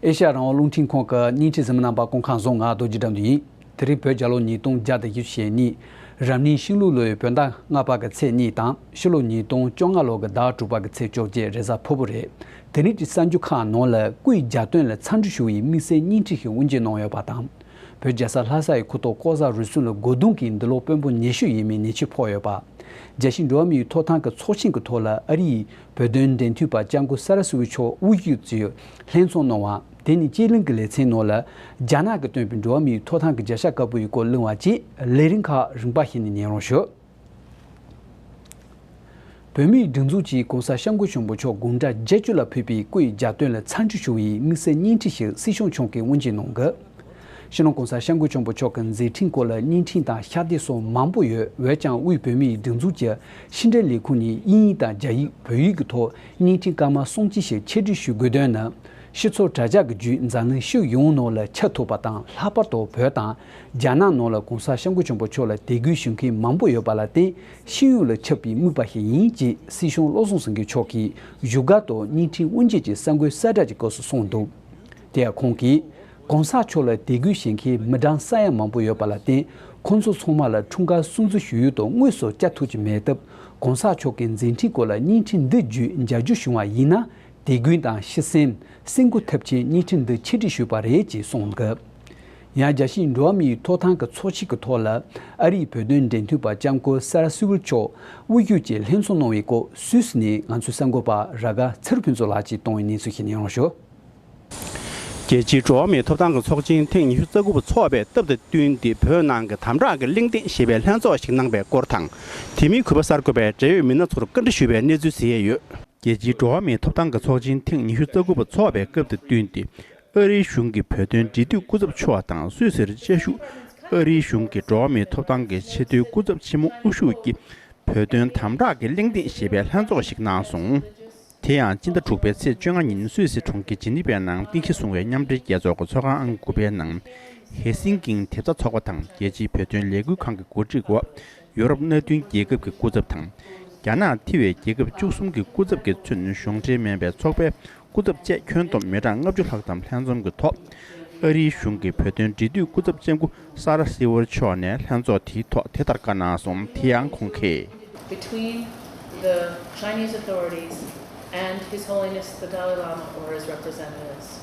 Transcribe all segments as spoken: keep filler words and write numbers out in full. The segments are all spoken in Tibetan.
ཨེ་ཤ་ཡ་རང་དབང་རླུང་འཕྲིན་ཁང་གི་བརྙན་འཕྲིན་གཟིགས་མི་རྣམ་པ་སྐུ་ཁམས་བཟང་། ང་རྡོ་རྗེ་དགྲ་འདུལ་ཡིན། དེ་རིང་བོད་རྒྱལ་ལོ་ཉིས་སྟོང་བརྒྱ་དང་བཞི་བཅུ་ཞེ་གཉིས། རབ་གནས་ཤིང་ལུག་ལོའི་བོད་ཟླ་ལྔ་པ་གི་ཚེས་གཉིས་དང་ཕྱི་ལོ་ཉིས་སྟོང་བཅོ་ལྔ་ལོ་གི་ཟླ་དྲུག་པ་གི་ཚེས་བཅོ་བརྒྱད་རེས་གཟའ་ཕུར་བུ་རེད། དེ་རིང་གི་གསར་འགྱུར་ཁག་ནང་ལ་སྐུའི་རྒྱབ་རྟེན་ལ་འཚམས་འདྲི་ཞུ་བའི་དམིགས་བསལ་བརྙན་འཕྲིན་ཞིག་དབུ་འབྱེད་གནང་ཡོད་པ་དང་། བོད་རྒྱལ་ས་ལྷ་ས་ཡི་ཁུལ་ཐོག་ལྐོག་ཟ་རུལ་སུངས་ལ་རྒོལ་རྡུང་གིས་འདི་ལོ་དཔོན་པོ་ཉི་ཤུ་ཡས་མས་ཉེས་ཆད་ཕོག་ཡོད་པ། རྒྱལ་སྤྱིའི་འགྲོ་བ་མིའི་ཐོབ་ཐང་གི་ཚོགས་ཆེན་གྱི་ཐོག་ལ་ཨ་རིའི་བོད་དོན་འབྲེལ་མཐུད་པ་ལྕམ་སྐུ་ས་ར་སི་ཝི་མཆོག་དབུ་བཞུགས་ཀྱིས་ལྷན་ཚོགས་གནང་བ། དེ་ནི་དཔྱད་གླེང་གི་ལེ་ཚན་ནང་ལ་རྒྱ་ནག་གིས་བཏོན་པའི་འགྲོ་བ་མིའི་ཐོབ་ཐང་གི་བརྒྱ་ཆ་དཀར་པོ་ཡི་སྐོར་གླེང་བ་བཅས་ལས་རིམ་ཁག་རིམ་པ་བཞིན་ནས་ཉན་རོགས་ཞུ། བོད་མིའི་སྒྲིག་འཛུགས་ཀྱིས་༸གོང་ས་༸སྐྱབས་མགོན་ཆེན་པོ་མཆོག་དགུང་གྲངས་བརྒྱད་ཅུ་ལ་ཕེབས་པའི་སྐུའི་རྒྱབ་རྟེན་ལ་འཚམས་འདྲི་ཞུ་བའི་དམིགས་བསལ་བརྙན་འཕྲིན་ཞིག་སྲིད་སྐྱོང་མཆོག་གིས་དབུ་འབྱེད་གནང་གི། སྤྱི་ནོར་༸གོང་ས་༸སྐྱབས་མགོན་ཆེན་པོ་མཆོག་གི་མཛད་འཕྲིན་སྐོར་ལ་བརྙན་འཕྲིན་དང་ཤར་དེབ་སོགས་མང་པོ་ཡོད། འོན་ཀྱང་དབུས་བོད་མིའི་སྒྲིག་འཛུགས་ཀྱི་ཕྱི་འབྲེལ་ལས་ཁུངས་ནས་དབྱིན་ཡིག་དང་རྒྱ་ཡིག་བོད་ཡིག་གི་ཐོག་བརྙན་འཕྲིན་སྐར་མ་སུམ་ཅུ་ཞིག་ཆེད་སྒྲིག་ཞུ་དགོས་དོན་ནི། སྤྱི་ཚོགས་དྲ་རྒྱ་གི་བརྒྱུད་འཛམ་གླིང་ཕྱོགས་ཡོངས་ནང་ལ་ཁྱབ་ཐུབ་པ་དང་། ལྷག་པར་དུ་བོད་དང་རྒྱ་ནག་ནང་ལ་༸གོང་ས་༸སྐྱབས་མགོན་ཆེན་པོ་མཆོག་ལ་དད་གུས་ཞུ་མཁན་མང་པོ་ཡོད་པ་ལ་བརྟེན་ཤེས་ཡོན་ལ་ཁྱབ་པའི་དམིགས་པ་ཞིག་ཡིན་ཅེས་སྲིད་སྐྱོང་བློ་བཟང་སེང་གེ་མཆོག་གིས་བཞུགས་སྒར་དུ་བརྙན་འཕྲིན་དབུ་འབྱེད་ཀྱི་གསར་འགོད་གསལ་བསྒྲགས་ཀྱི་སྐབས་སུ་གསུངས་འདུག་དེ་ཡང་ཁོང་གིས། ༸གོང་ས་མཆོག་ལ་དད་གུས་བྱེད་མཁན་མི་གྲངས་ས་ཡ་མང་པོ་ཡོད་པ་ལ་བརྟེན་ཁོང་ཚོ་ཚང་མ་ལ་འཁྲུངས་སྐར་སྲུང་བརྩི་ཞུ་ཡུལ་དུ་དངོས་སུ་བཅར་ཐུབ་ཀྱི་མེད་སྟབས། ༸གོང་ས་མཆོག་གི་མཛད་འཕྲིན་སྐོར་ལ་བརྙན་འཕྲིན་འདི་བརྒྱུད་མཇལ་རྒྱུ་བྱུང་བ་ཡིན་ན། དད་གུས་དང་སྤྱི་སེམས་སེམས་འགུལ་ཐེབས་ཆེད་བརྙན་འཕྲིན་འདི་ཆེད་སྒྲིག་ཞུས་པ་རེད་ཅེས་གསུངས་འདུག་ཡང་རྒྱལ་སྤྱིའི་འགྲོ་བ་མིའི་ཐོབ་ཐང་གི་ཚོགས་ཆེན་གྱི་ཐོག་ལ་ཨ་རིའི་བོད་དོན་འབྲེལ་མཐུད་པ་ལྕམ་སྐུ་ས་ར་སི་ཝིལ་མཆོག་དབུ་བཞུགས་ཀྱིས་ལྷན་ཚོགས་གནང་བའི་སྐོར་སུད་སི་ནས་ང་ཚོའི་གསར་འགོད་པ་ར་ག་ཚེ་རིང་ཕུན་ཚོགས་ལགས་ཀྱིས་གཏོང་བའི་གནས་ཚུལ་ཞིག་ཉན་རོགས་ཞུ། རྒྱལ་སྤྱིའི་འགྲོ་བ་མིའི་ཐོབ་ཐང་གི་ཚོགས་ཆེན་ཐེངས་ཉི་ཤུ་རྩ་དགུ་པ་འཚོགས་པའི་སྟབས་དང་བསྟུན་ཏེ་བོད་ནང་གི་དམ་དྲག་གི་གླེང་སྟེགས་ཞེས་པའི་ལྷན་ཚོགས་ཤིག་གནང་པའི་སྐོར་དང་། དེ་མིན་གུས་པ་གསར་འགོད་པས་འབྲེལ་ཡོད་མི་སྣ་ཚོར་བཀའ་འདྲི་ཞུས་པའི་གནས་ཚུལ་གཟིགས་ཡས་ཡོད། རྒྱལ་སྤྱིའི་འགྲོ་བ་མིའི་ཐོབ་ཐང་གི་ཚོགས་ཆེན་ཐེངས་ཉི་ཤུ་རྩ་དགུ་པ་འཚོགས་པའི་སྐབས་དང་བསྟུན་ཏེ། ཨ་རིའི་གཞུང་གི་བོད་དོན་འབྲེལ་མཐུད་སྐུ་ཚབ་མཆོག་དང་སུད་སིར་བཅའ་བཞུགས་ཨ་རིའི་གཞུང་གི་འགྲོ་བ་མིའི་ཐོབ་ཐང་གི་ཆེས་མཐོའི་སྐུ་ཚབ་ཆེན་མོ་དབུ་བཞུགས་ཀྱིས། བོད་དོན་དམ་དྲག་གི་གླེང་སྟེགས་ཞེས་པའི་ལྷན་ཚོགས་ཤིག་གནང་སོང་། དེ་ཡང་སྤྱི་ཟླ་དྲུག་པའི་ཚེས་བཅོ་ལྔ་ཉིན་སུད་སི་གྲོང་ཁྱེར་ཇི་ནི་ཝའི་ནང་རྟེན་གཞི་བཟུང་བའི་མཉམ་འབྲེལ་རྒྱལ་ཚོགས་ཀྱི་ཚོགས་ཁང་ཨང་དགུ་པའི་ནང་། ཧེ་སིང་ཀིང་དེབ་གསར་ཚོགས་པ་དང་རྒྱལ་སྤྱིའི་བོད་དོན་ལས་འགུལ་ཁང་གི་གོ་སྒྲིག་འོག་ཡུ་རོབ་མནའ་མཐུན་རྒྱལ་ཁབ་ཀྱི་སྐུ་ཚབ་དང་། རྒྱ་ནག་ཐེ་བའི་རྒྱལ་ཁབ་བཅུ་གསུམ་གྱི་སྐུ་ཚབ་ཀྱིས་མཚོན་གཞུང་འབྲེལ་མིན་པའི་ཚོགས་པའི་སྐུ་ཚབ་བཅས་ཁྱོན་བསྡོམས་མི་གྲངས་ལྔ་བཅུ་ལྷག་ཙམ་ལྷན་འཛོམས་ཀྱི་ཐོག་ཨ་རིའི་གཞུང་གི་བོད་དོན་འབྲེལ་མཐུད་སྐུ་ཚབ་ལྕམ་སྐུ་ས་ར་སི་ཝར་མཆོག་ནས་ལྷན་ཚོགས་དེའི་ཐོག་དེ་ལྟར་བཀའ་གནང་སོང་། དེ་ཡང་ཁོང་གིས། Between the Chinese authorities and His Holiness the Dalai Lama or his representatives.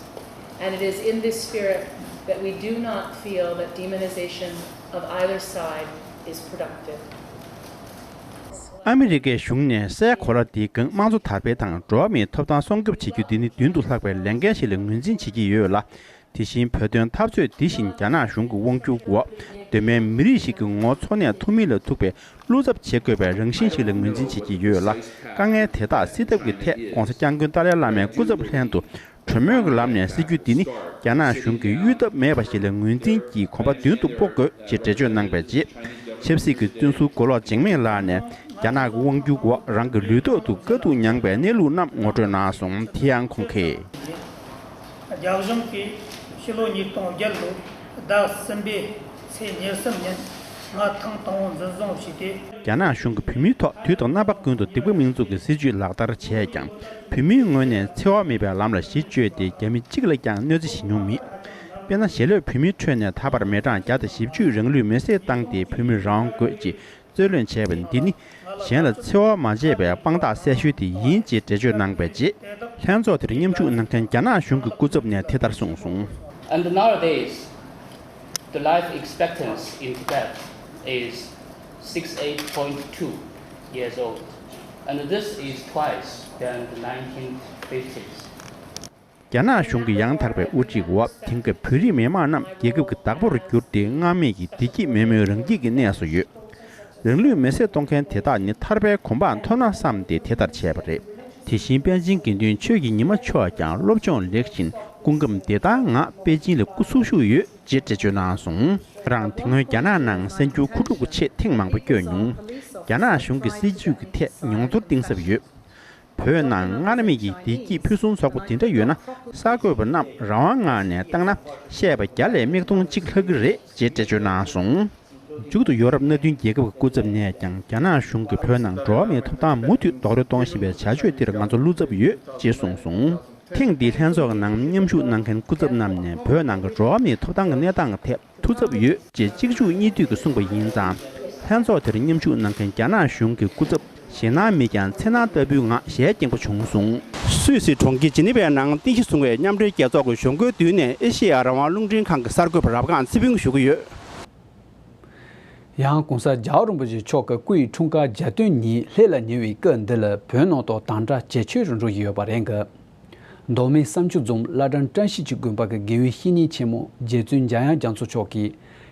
And it is in this spirit that we do not feel that demonization of either side is productive. ཨ་མི་རི་ཀའི་གཞུང་ནས་སའི་གོ་ལ་འདིའི་སྒང་དམངས་གཙོ་དར་སྤེལ་དང་འགྲོ་བ་མིའི་ཐོབ་ཐང་སྲུང་སྐྱོབ་བྱེད་རྒྱུ་འདི་ནི་མདུན་དུ་ལྷགས་པའི་ལས་འགན་ཞིག་ལ་ངོས་འཛིན་བྱེད་ཀྱི་ཡོད་ལ། དེ་བཞིན་བོད་དོན་འཐབ་རྩོད་འདི་བཞིན་རྒྱ་ནག་གཞུང་གི་དབང་སྒྱུར་འོག་གདོད་མའི་མི་རིགས་ཤིག་གི་ངོ་བོ་འཚོ་གནས་ཐུབ་མིན་ལ་ཐུག་པའི་བློ་འཚབ་བྱེད་དགོས་པའི་རང་བཞིན་ཞིག་ལ་ངོས་འཛིན་བྱེད་ཀྱི་ཡོད་ལ། དཀའ་ངལ་དེ་དག་སེལ་ཐབས་ཀྱི་ཐད་༸གོང་ས་༸སྐྱབས་མགོན་ཏཱ་ལའི་བླ་མའི་སྐུ་ཚབ་ལྷན་དུ་གྲོས་མོལ་གྱི་ལམ་ནས་སེལ་རྒྱུ་འདི་ནི་རྒྱ་ནག་གཞུང་གིས་གཡོལ་ཐབས་མེད་པ་ཞིག་ལ་ངོས་འཛིན་གྱིས་གོམ་པ་མདུན་དུ་སྤོ་དགོས་ཅེས་འགྲེལ་བརྗོད་གནང་པའི་རྗེས། ཆབ་སྲིད་ཀྱི་བཙོན་ཟུར་མགོ་ལོག་འཇིགས་མེད་ལགས་ནས་རྒྱ་ནག་གི་དབང་སྒྱུར་འོག་རང་གི་ལུས་ཐོག་ཏུ་དཀའ་སྡུག་མྱངས་པའི་གནས་ལུགས་རྣམས་ངོ་སྤྲོད་གནང་སོང་། དེ་ཡང་ཁོང་གིས། རྒྱ་གཞུང་གིས་ཕྱི་ལོ་ཉིས་སྟོང་བརྒྱད་ལོའི་ཟླ་གསུམ་པའི་ཚེས་ཉེར་གསུམ་ཉིན་ང་ཐེངས་དང་པོ་འཛིན་བཟུང་བྱས་ཏེ། རྒྱ་ནག་གཞུང་གིས་བོད་མིའི་ཐོག་དུས་དང་རྣམ་པ་ཀུན་ཏུ་སྡིག་པ་སྨིན་སྤྱོད་ཀྱི་སྲིད་བྱུས་ལག་བསྟར་བྱས་ཀྱང་། བོད་མིའི་ངོས་ནས་འཚེ་བ་མེད་པའི་ལམ་ལ་གཞི་བཅོལ་ཏེ་རྒྱ་མི་གཅིག་ལ་ཀྱང་གནོད་འཚེ་བྱེད་མྱོང་མེད། དཔེར་ན། ཞལ་ལག་བོད་མིའི་ཁྲོད་ནས་ད་བར་མི་གྲངས་བརྒྱ་དང་བཞི་བཅུས་རང་ལུས་མེར་སྲེག་བཏང་སྟེ་བོད་མིར་རང་དབང་དགོས་ཅེས། རྩོད་ལེན་བྱས་པ་འདི་ནི་གཞན་ལ་འཚེ་བ་མ་བྱས་པའི་དཔང་རྟགས་གསལ་ཤོས་དེ་ཡིན་ཅེས་འགྲེལ་བརྗོད་གནང་པའི་རྗེས། ལྷན་ཚོགས་དེར་མཉམ་ཞུགས་གནང་མཁན་རྒྱ་ནག་གཞུང་གི་སྐུ་ཚབ་ནས་དེ་ལྟར་གསུངས་སོང་། And nowadays, the life expectancy in Tibet is sixty-eight point two years old, and this is twice than the nineteen fifties. རྒྱ་ནག་གཞུང་གི་ཡང་དག་པའི་དབུ་ཁྲིད་འོག་དེང་སྐབས་བོད་རིགས་མི་མང་རྣམས་རྒྱལ་ཁབ་ཀྱི་བདག་པོར་གྱུར་ཏེ་སྔར་མེད་ཀྱི་བདེ་སྐྱིད་མེད་མོད་རང་སྐྱིད་ཀྱི་གནས་སུ་ཡོད། རང་ལུས་མེར་སྲེག་གཏོང་མཁན་དེ་དག་ནི་ཐར་པའི་གོ་འཕང་ཐོབ་ན་བསམ་སྟེ་དེ་ལྟར་བྱས་པ་རེད། དེ་བཞིན་པཎ་ཆེན་དགེ་འདུན་ཆོས་ཀྱི་ཉི་མ་མཆོག་ཀྱང་སློབ་སྦྱོང་ལེགས་ཤིང་སྐུ་ཁམས་བདེ་ཐང་ངང་པེ་ཅིན་ལ་སྐུ་གཟུགས་བཞུགས་ཡོད་ཅེས་འགྲེལ་བརྗོད་གནང་སོང་། ང་རང་དེ་སྔོན་རྒྱ་ནག་ནང་གསར་འགྱུར་མཁོ་སྒྲུབ་ཀྱི་ཆེད་ཐེངས་མང་པོ་བསྐྱོད་མྱོང་། རྒྱ་ནག་གཞུང་གི་སྲིད་བྱུས་ཀྱི་ཐད་མྱོང་ཚོར་གཏིང་ཟབ་ཡོད། བོད་ནང་སྔར་མེད་ཀྱི་བདེ་སྐྱིད་ཕུན་སུམ་ཚོགས་པ་དེ་འདྲ་ཡོད་ན། གསར་འགོད་པ་རྣམས་རང་དབང་ངང་ནས་བཏང་ན་བཤད་པ་བརྒྱ་ལས་མིག་མཐོང་གཅིག་ལྷག་གི་རེད་ཅེས་འགྲེལ་བརྗོད་གནང་སོང་། མཇུག་ཏུ་ཡོ་རོབ་མནའ་མཐུན་རྒྱལ་ཁབ་ཀྱི་སྐུ་ཚབ་ནས་ཀྱང་རྒྱ་ནག་གཞུང་གིས་བོད་ནང་འགྲོ་བ་མིའི་ཐོབ་ཐང་མུ་མཐུད་རྡོག་རོལ་གཏོང་བཞིན་པའི་བྱ་སྤྱོད་དེར་ང་ཚོ་བློ་འཚབ་ཡོད་ཅེས་གསུངས་སོང་། ཐེངས་འདིའི་ལྷན་ཚོགས་ཀྱི་ནང་མཉམ་ཞུགས་གནང་མཁན་སྐུ་ཚབ་རྣམས་ནས་བོད་ནང་གི་འགྲོ་བ་མིའི་ཐོབ་ཐང་གི་གནས་སྟངས་ཐད་ཐུགས་འཚབ་ཡོད་ཅེས་གཅིག་མཇུག་གཉིས་མཐུད་ཀྱིས་གསུངས་པ་ཡིན་ཙང་། ལྷན་ཚོགས་དེར་མཉམ་ཞུགས་གནང་མཁན་རྒྱ་ནག་གཞུང་གི་སྐུ་ཚབ་ཞེད་སྣང་མེད་ཀྱང་འཚེར་སྣང་ལྟ་བུའི་ངང་ཞལ་བཀྱེན་པ་བྱུང་སོང་། སུད་སི་གྲོང་ཁྱེར་ཇི་ནི་ཝའི་ནང་རྟེན་གཞི་བཟུང་བའི་མཉམ་འབྲེལ་རྒྱལ་ཚོགས་ཀྱི་གཞུང་སྒོའི་མདུན་ནས་ཨེ་ཤེ་ཡ་རང་དབང་རླུང་འཕྲིན་ཁང་གི་གསར་འགོད་པ་རབ་སྒང་ཚེ་ཕུན་ཞུ་གི་ཡོད། ཡང་༸གོང་ས་༸རྒྱལ་བ་རིན་པོ་ཆེ་མཆོག་གི་སྐུ་ཡི་འཁྲུངས་སྐར་གྱ་སྟོན་ཉིན་ལྷེད་ལ་ཉེ་བའི་སྐབས་འདི་ལ་བོད་ནང་དུ་དམ་དྲག་ཇེ་ཆེ་རུ་འགྲོ་བཞིན་ཡོད་པ་རེད་འགའ། མདོ་སྨད་བསམ་ཆུ་རྫོང་བླ་བྲང་བཀྲ་ཤིས་ཀྱི་དགོན་པ་གི་དགེ་བའི་བཤེས་གཉེན་ཆེན་མོ་རྗེ་བཙུན་འཇམ་དབྱངས་རྒྱ་མཚོ་མཆོག་གིས་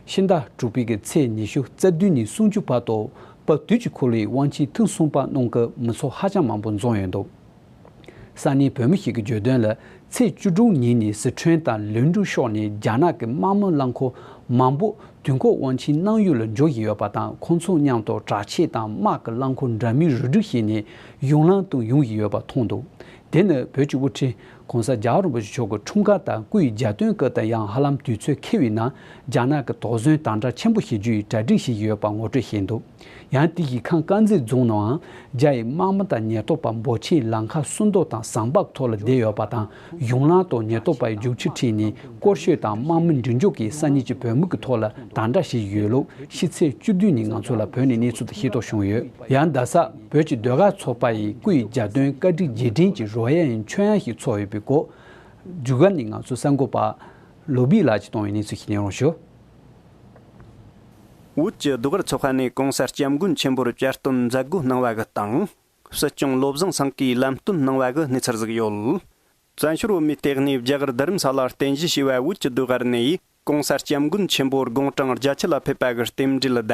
ཕྱི་ཟླ་དྲུག་པའི་གི་ཚེས་ཉི་ཤུ་རྩ་བདུན་ནས་སུམ་ཅུ་བར་དུ་དཔལ་དུས་ཀྱི་འཁོར་ལོའི་དབང་ཆེན་ཐེངས་གསུམ་པ་གནང་སྐབས་མི་ཚོགས་ཧ་ཅང་མང་པོ་འཛོམས་ཡོད་འདུག། ས་གནས་བོད་མི་ཞིག་གིས་བརྗོད་དོན་ལ། ཚེས་བཅུ་དྲུག་ཉིན་ནས་སི་ཁྲོན་དང་ལུན་ཀྲུའུ་ཕྱོགས་ནས་རྒྱ་ནག་གི་དམག་མི་རླངས་འཁོར་མང་པོ་དུས་འཁོར་དབང་ཆེན་གནང་ཡུལ་ལ་འབྱོར་བཞིན་ཡོད་པ་དང་། ཁོང་ཚོ་མཉམ་དུ་དྲག་ཆས་དང་དམག་གི་རླངས་འཁོར་འདྲ་མིན་རུ་སྒྲིག་བྱས་ནས་གཞུང་ལམ་དུ་ཡོང་བཞིན་ཡོད་པ་མཐོང་འདུག། དེ་ནི་བོད་ཀྱི་དབུ་ཁྲིད་༸གོང་ས་༸རྒྱལ་བ་རིན་པོ་ཆེ་མཆོག་གི་འཁྲུངས་སྐར་དང་སྐུ་ཡི་གྱ་སྟོན་སྐབས་དང་ཡང་ཧ་ལམ་དུས་ཚོད་འཁེལ་བའི་ནང་རྒྱ་ནག་གི་དོགས་ཟོན་དམ་དྲག་ཆེན་པོ་བྱེད་རྒྱུ་ཡི་གྲ་སྒྲིག་བྱེད་ཀྱི་ཡོད་པ་ངོ་སྤྲོད་བྱས་འདུག། ཡང་དེ་བཞིན་ཁམས་དཀར་མཛེས་རྫོང་ནང་རྒྱ་ཡི་དམག་མི་དང་ཉེན་རྟོག་པ་འབོར་ཆེན་ལམ་ཁ་སུམ་མདོ་དང་ཟམ་པ་ཐོག་ལ་བསྡད་ཡོད་པ་དང་། གཞུང་ལམ་དུ་ཉེན་རྟོག་པ་ཡི་རྒྱུག་ཆུ་ཁྲིད་ནས་སྐོར་སྐྱོད་དང་དམག་མི་མགྲིན་སྐྱོང་གིས་ས་གནས་ཀྱི་བོད་མི་གི་ཐོག་ལ་དམ་དྲག་བྱེད་ཀྱི་ཡོད་ལུགས་ཕྱི་ཚེས་བཅུ་བདུན་ནས་ང་ཚོ་ལ་བོད་ནས་གནས་ཚུལ་དེ་ཤེས་རྟོགས་བྱུང་ཡོད། ཡང་རྡ་ས་བོད་ཀྱི་ཟློས་གར་ཚོགས་པ་ཡི་སྐུ་ཡི་གྱ་སྟོན་བཀའ་དྲིན་རྗེས་དྲན་གྱི་རོལ་དབྱངས་མཆོད་ཡང་ཞིག་ཚོགས་ཡོད་པའི་སྐོར་འཇུག་གར་ནས་ང་ཚོའི་གསར་འགོད་པ་ལོ་བི་ལགས་ཀྱིས་གཏོང་བའི་གནས་ཚུལ་ཞིག་སྙན་རོང་ཞུ། བོད་ཀྱི་ཟློས་གར་ཚོགས་པ་ནས་གོང་ས་སྐྱབས་མགོན་ཆེན་པོར་བསྐྱར་སྟོན་མཛད་སྒོ་གནང་བ་གི་སྟེང་། སྲིད་སྐྱོང་བློ་བཟང་སེང་གེས་ལམ་སྟོན་གནང་བ་གི་གནས་ཚུལ་ཟིག་ཡོད། བཙན་བྱོལ་བོད་མིའི་ལྟེ་གནས་རྒྱ་གར་རྡ་རམ་ས་ལར་རྟེན་གཞི་བྱས་པ་བོད་ཀྱི་ཟློས་གར་ནས་གོང་ས་སྐྱབས་མགོན་ཆེན་པོ་དགུང་གྲངས་བརྒྱད་ཅུ་ལ་ཕེབས་པ་གི་རྟེན་འབྲེལ་ལ་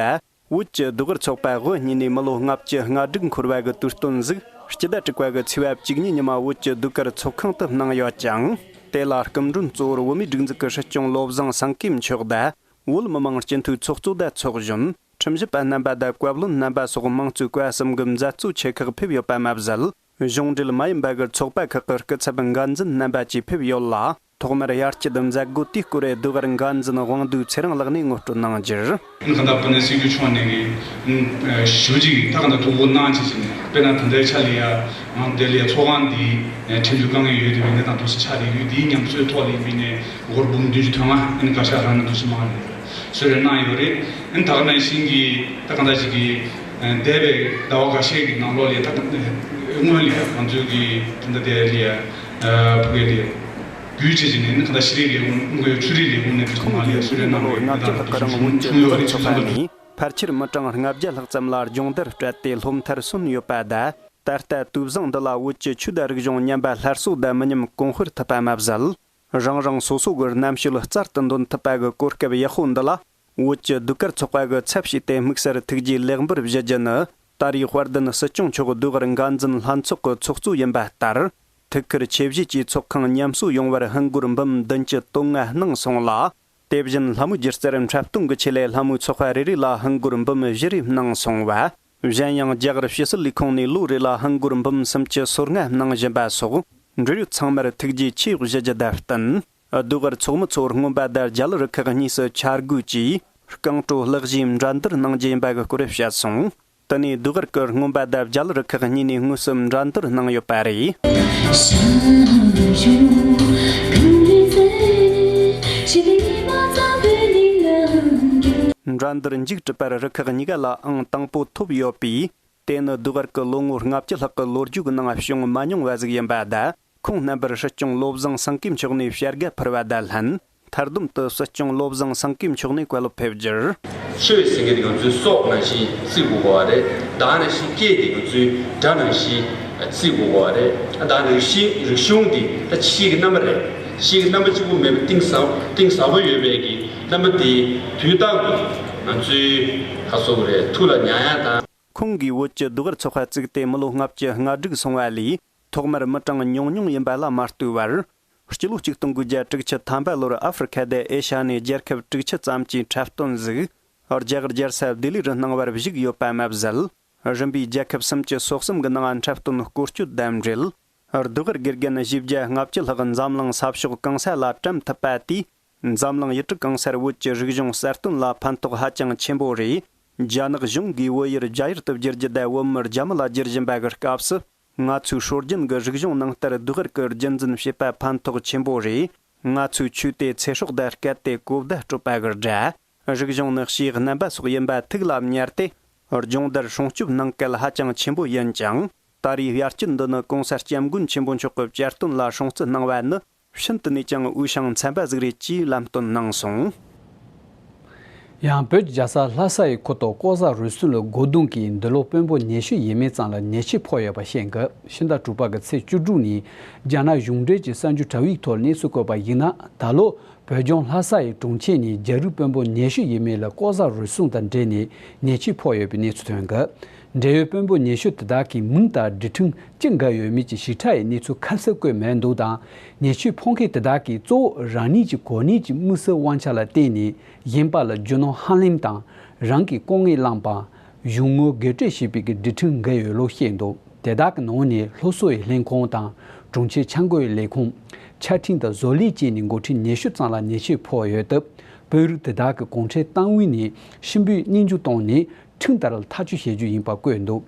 བོད་ཀྱི་ཟློས་གར་ཚོགས་པ་དབུ་བརྙེས་ནས་མི་ལོ་ལྔ་བཅུ་ང་དྲུག་འཁོར་བ་གི་དུས་སྟོན་ཟིག་སྤྱི་ཟླ་དྲུག་པ་གི་ཚེས་པ་བཅུ་གཉིས་ཉི་མ་བོད་ཀྱི་ཟློས་གར་ཚོགས་ཁང་དུ་གནང་ཡོད་ཅིང་། དེ་ལ་སྐུ་མགྲོན་གཙོ་བོར་བོད་མིའི་སྒྲིག་འཛུགས་ཀྱི་སྲིད་སྐྱོང་བློ་བཟང་སེང་གེ་མཆོག་དང་། བོད་མི་མང་སྤྱི་འཐུས་ཚོགས་གཙོ་དང་ཚོགས་གཞོན། ཁྲིམས་ཞིབ་པ་རྣམ་པ་དང་བཀའ་བློན་རྣམ་པ་སོགས་དམངས་གཙོའི་བཀའ་གསུམ་གྱི་མཛད་གཙོ་ཆེ་ཁག་ཕེབས་ཡོད་པ་མ་ཟད། གཞུང་འབྲེལ་མ་ཡིན་པ་གི་ཚོགས་པ་ཁག་གི་སྐུ་ཚབ་འགན་འཛིན་རྣམ་པ་བཅས་ཕེབས་ཡོད་ལ། ཐོག་མར་ཡར་སྐྱེད་མཛད་སྒོ་དེའི་སྐོར་ཟློས་གར་འགན་འཛིན་དབང་འདུས་ཚེ་རིང་ལགས་ནས་ངོ་སྤྲོད་གནང་རྒྱུར། གང་ལྟར་དཔེར་ན་སྲིད་སྐྱོང་མཆོག་ནས་ཀྱི་ཞུ་ཅིག་ད་གང་ལྟར་ཐུགས་ཁུར་གནང་བྱས་ཟིན་ནས། དཔེར་ན་ད་ལྟའི་ཆ་ལ་ཡ་ང་དེ་ལ་ཡ་ཚོགས་ཁང་འདི་ཁྲིམས་མཐུན་དཀའ་ངལ་ཡོད་དེ་བས་ན་དང་དུ་ཆ་དེ་ཡོད། དེའི་ཉམས་གསོའི་ཐོག་ལ་ཡིན་པས་ནས་སྒོར་འབུམ་བདུན་ཅུ་དོན་ལྔ་ཨན་བཀའ་ཤག་རང་ནས་དུ་ཞིག་མ་རེད། གསོལ་རས་གནང་ཡོད་རེད། ཨན་ད་ག་ནང་བཞིན་གྱི་ད་གང་ལྟར་ཞིག་གི་འདས་པའི་ཟླ་བ་འགའ་ཤས་ཀྱི་ནང་ལོགས་ལ་ད་སྔོན་ལ་ང་ཚོའི་གི་ད་ལྟ་དེ་ལ་ཕུགས་ཡས་ལས་རྒྱུ་བྱེད་ཀྱི་ནས་ནི་གང་ལྟར་ཤེས་རིག་ལས་ཁུངས་ཆོས་རིག་ལས་ཁུངས་ནས་དུ་ཞིག་མ་ལ་གསོལ་རས་གནང་བའི་ད་ལྟ་ཐུགས་ཡོད་རེད། ཕལ་ཆེར་མི་གྲངས་ལྔ་བརྒྱ་ལྷག་ཙམ་ལ་སྦྱོང་བརྡར་སྤྲད་དེ་སློབ་མཐར་སོན་ཡོད་པ་དང་། ད་ལྟ་དུས་བཟང་འདི་ལ་བོད་ཀྱི་ཆོས་དང་རིག་གཞུང་ཉམས་པ་སླར་གསོ་དང་མི་ཉམས་གོང་སྤེལ་ཐུབ་པ་མ་ཟད། རང་རང་སོ་སོ་གི་རྣམ་དཔྱོད་རྩལ་དུ་འདོན་ཐུབ་པ་གི་གོ་སྐབས་ཡག་པོ་འདི་ལ། བོད་ཀྱི་ཟློས་གར་ཚོགས་པ་གི་ཚབ་བྱས་ཏེ་དམིགས་བསལ་ཐུགས་རྗེ་ལེགས་འབུལ་ཞུ་རྒྱུ་ནི། ད་རེས་དཔལ་ལྡན་སྲིད་སྐྱོང་མཆོག་ཟློས་གར་འགན་འཛིན་ལྷན་ཚོགས་ཀྱི་ཚོགས་གཙོ་ཡིན་པ་ལྟར། ཐུགས་ཁུར་ཆེ་བཞེས་ཀྱིས་ཚོགས་ཁང་ཉམས་གསོ་ཡོང་བར་ཧིན་སྒོར་འབུམ་བདུན་ཅུ་དོན་ལྔ་གནང་སོང་ལ། དེ་བཞིན་ལྷ་མོའི་སྒྱུ་རྩལ་འཁྲབ་སྟོན་གྱི་ཆེད་ལས་ལྷ་མོའི་ཚོགས་པ་རེ་རེ་ལ་ཧིན་སྒོར་འབུམ་བཞི་རེ་གནང་སོང་བ། གཞན་ཡང་རྒྱ་གར་ཕྱི་སྲིད་ལས་ཁུངས་ནས་ལོ་རེ་ལ་ཧིན་སྒོར་འབུམ་སུམ་ཅུ་སོ་ལྔ་གནང་བཞིན་པ་སོགས། འབྲེལ་ཡོད་ཚང་མར་ཐུགས་རྗེ་ཆེ་ཞུ་རྒྱུ་དང་བསྟུན། ཟློས་གར་ཚོགས་མི་ཚོར་རྔོན་པ་དང་རྒྱ་ལི་རུ་ཁག་གཉིས་སུ་འཆར་འགོད་ཀྱིས་རྐང་བྲོ་ལྷག་བཞིའི་འགྲན་བསྡུར་གནང་རྒྱུ་ཡིན་པ་གི་སྐོར་བཤད་སོང་། དེ་ནས་ཟློས་གར་གྱི་རྔོན་པ་དང་རྒྱ་ལི་རུ་ཁག་གཉིས་ནས་དངོས་སུ་འགྲན་བསྡུར་གནང་ཡོད་པ་རེད། འགྲན་བསྡུར་མཇུག་གྲུབ་པར་རུ་ཁག་གཉིས་ཀ་ལ་ཨང་དང་པོ་ཐོབ་ཡོད་པས། དེ་ནི་ཟློས་གར་གྱི་ལོ་ངོ་ལྔ་བཅུ་ལྷག་གི་ལོ་རྒྱུས་ཀྱི་ནང་བྱུང་མ་མྱོང་བ་ཟིག་ཡིན་པ་དང་། ཁོང་རྣམ་པར་སྲིད་སྐྱོང་བློ་བཟང་སེང་གེ་མཆོག་ནས་བྱ་དགའ་ཕུལ་བ་དང་ལྷན། མཐར་བསྡོམས་དུ་སྲིད་སྐྱོང་བློ་བཟང་སེང་གེ་མཆོག་ནས་བཀའ་སློབ་ཕེབས་རྒྱུར། ཆོས་ཟེར་མཁན་དེ་ང་ཚོའི་སྲོག་ནང་བཞིན་བརྩི་དགོས་པ་རེད། བདག་ནང་བཞིན་སྐད་དེ་ང་ཚོའི་སྒྲ་ནང་བཞིན་བརྩི་དགོས་པ་རེད། ད་རིག་གཞི་རིག་གཞུང་འདི་ད་ཕྱིའི་གི་རྣམ་པ་རེད། ཕྱིའི་གི་རྣམ་པ་གཅིག་པུ་མེད་པའི་གཏིང་ཟབ་གཏིང་ཟབ་པོ་ཡོད་པའི་གི་རྣམ་པ་དེ་དུས་རྟག་ཏུ་ང་ཚོའི་ཁ་སོ་རེད་ཐུགས་ལ་ཉར་ཡ་དང་། ཁོང་གིས་བོད་ཀྱི་ཟློས་གར་ཚོགས་པ་བཙུགས་ཏེ་མི་ལོ་ལྔ་བཅུ་ང་དྲུག་སོང་བ་ལས། ཐོག་མར་མི་གྲངས་ཉུང་ཉུང་ཡིན་པ་ལ་མ་ལྟོས་པར། སྤྱི་ལོ་གཅིག་སྟོང་དགུ་བརྒྱ་དྲུག་ཅུ་ཐམ་པ་ལོར་ཨ་ཧྥེ་རི་ཁ་དང་ཨེ་ཤ་ནས་རྒྱལ་ཁབ་དྲུག་ཅུ་ཙམ་གྱི་འཁྲབ་སྟོན་ཟིག་རྒྱ་གར་རྒྱལ་ས་ལྡི་ལི་རུ་གནང་བར་བཞུགས་ཡོད་པ་མ་ཟད། རིམ་པས་རྒྱལ་ཁབ་སུམ་ཅུ་སོ་གསུམ་གྱི་ནང་འཁྲབ་སྟོན་སྐོར་སྐྱོད་དང་འབྲེལ། ཟློས་གར་དགེ་རྒན་བཞི་བརྒྱ་ལྔ་བཅུ་ལྷག་འཛམ་གླིང་ས་ཕྱོགས་གང་ས་ལ་བཀྲམ་ཐུབ་པ་དེས། འཛམ་གླིང་ཡུལ་གྲུ་གང་སར་བོད་ཀྱི་རིག་གཞུང་གསལ་སྟོན་ལ་ཕན་ཐོགས་ཧ་ཅང་ཆེན་པོ་རེད། རྒྱ་ནག་གཞུང་གིས་བོད་ཡུལ་རྒྱ་ཡུལ་དུ་བསྒྱུར་རྒྱུ་དང་བོད་མི་རྒྱ་མི་ལ་བསྒྱུར་བཞིན་པ་གི་སྐབས་སུ། ང་ཚོའི་སྲོལ་རྒྱུན་གྱི་རིག་གཞུང་ནང་ལྟར་སྡུག་བསྔལ་གྱི་རྒྱུན་འཛིན་བྱེད་པ་ཕན་ཐོགས་ཆེན་པོ་རེད། ང་ཚོའི་ཆོས་དེ་ཚེ་སྲོག་དང་སྐལ་ཏེ་གོ་བརྡ་སྤྲོད་པ་གི་སྒྲ། རིག་གཞུང་ནི་ཕྱིའི་རྣམ་པ་སོགས་ཡིན་པ་ཐུགས་ལ་ཉར་ཏེ། སྦྱོང་བརྡར་སྲུང་སྐྱོབ་གནང་གལ་ཧ་ཅང་ཆེན་པོ་ཡིན་ཅིང་། ད་རེས་དབྱར་སྐྱིད་འདི་ནི་གོང་ས་སྐྱབས་མགོན་ཆེན་པོ་མཆོག་གི་བསྐྱར་དོན་ལ་སྲུང་བརྩི་གནང་བ་ནི། ཤིན་ཏུ་ནས་ཀྱང་འོས་ཤིང་འཚམ་པ་ཟིག་རེད་ཅེས་ལམ་སྟོན་གནང་སོང་། ཡང་བོད་ཀྱི་རྒྱལ་ས་ལྷ་ས་ཡི་ཁུལ་དུ་ལྐོག་ཟ་རུལ་སུངས་ལ་སྒོ་རྡུང་གིས་འདི་ལོ་དཔོན་པོ་ཉི་ཤུ་ཡས་མས་ཙམ་ལ་ཉེས་ཆད་ཕོག་ཡོད་པ་ཤེས་འདུག་ཕྱི་ཟླ་དྲུག་པ་གི་ཚེས་བཅུ་དྲུག་ཉིན་རྒྱ་ནག་གཞུང་འབྲེལ་གྱི་གསར་འགྱུར་དྲ་བའི་ཐོག་གནས་ཚུལ་བཀོད་པ་ཡིན་ན། ད་ལོ་བོད་ལྗོངས་ལྷ་ས་ཡི་གྲོང་ཁྱེར་ནས་རྒྱ་རིགས་དཔོན་པོ་ཉི་ཤུ་ཡས་མས་ལ་ལྐོག་ཟ་རུལ་སུངས་དང་འབྲེལ་ནས་ཉེས་ཆད་ཕོག་ཡོད་པའི་གནས་ཚུལ་ཐོན་འདུག་འབྲེལ་ཡོད་དཔོན་པོ་ཉི་ཤུ་དེ་དག་གི་མིང་དང་སྒྲིག་ཁྲིམས་ཅི་འགལ་ཡོད་མེད་ཀྱི་ཞིབ་ཕྲ་ཡི་གནས་ཚུལ་ཁ་གསལ་བཀོད་མེད་འདུག་དང་། ཉེས་ཆད་ཕོག་མཁན་དེ་དག་གིས་གཙོ་བོ་རང་ཉིད་ཀྱི་གོ་གནས་ཀྱི་དམིགས་བསལ་དབང་ཆ་ལ་བརྟེན་ནས་གཞན་པ་ལ་རྒྱུ་ནོར་ཧ་ལམ་དང་། རང་གི་ལྐོག་རྔན་བླངས་པ། གཞུང་དངུལ་སྒེར་སྤྲོད་བྱས་པའི་གི་སྒྲིག་ཁྲིམས་འགལ་ཡོད་ལུགས་བཤད་འདུག་དེ་དག་གི་ནང་ནས་སློབ་གསོ་ཡི་ལྷན་ཁང་དང་། གྲོང་ཁྱེར་འཆར་འགོད་ཡི་ལས་ཁུངས། ཆ་འཕྲིན་དང་བཟོ་ལས་བཅས་ནས་འགོ་ཁྲིད་ཉི་ཤུ་ཙམ་ལ་ཉེས་ཆད་ཕོག་ཡོད་སྟབས། དཔོན་རིགས་དེ་དག་གི་གུང་ཁྲན་ཏང་ཨུད་ནས་ཕྱིར་འབུད་སྙན་ཞུ་བཏང་ནས་ཁྲིམས་ལྟར་ཐག་གཅོད་བྱེད་རྒྱུ་ཡིན་པ་བཀོད་འདུག་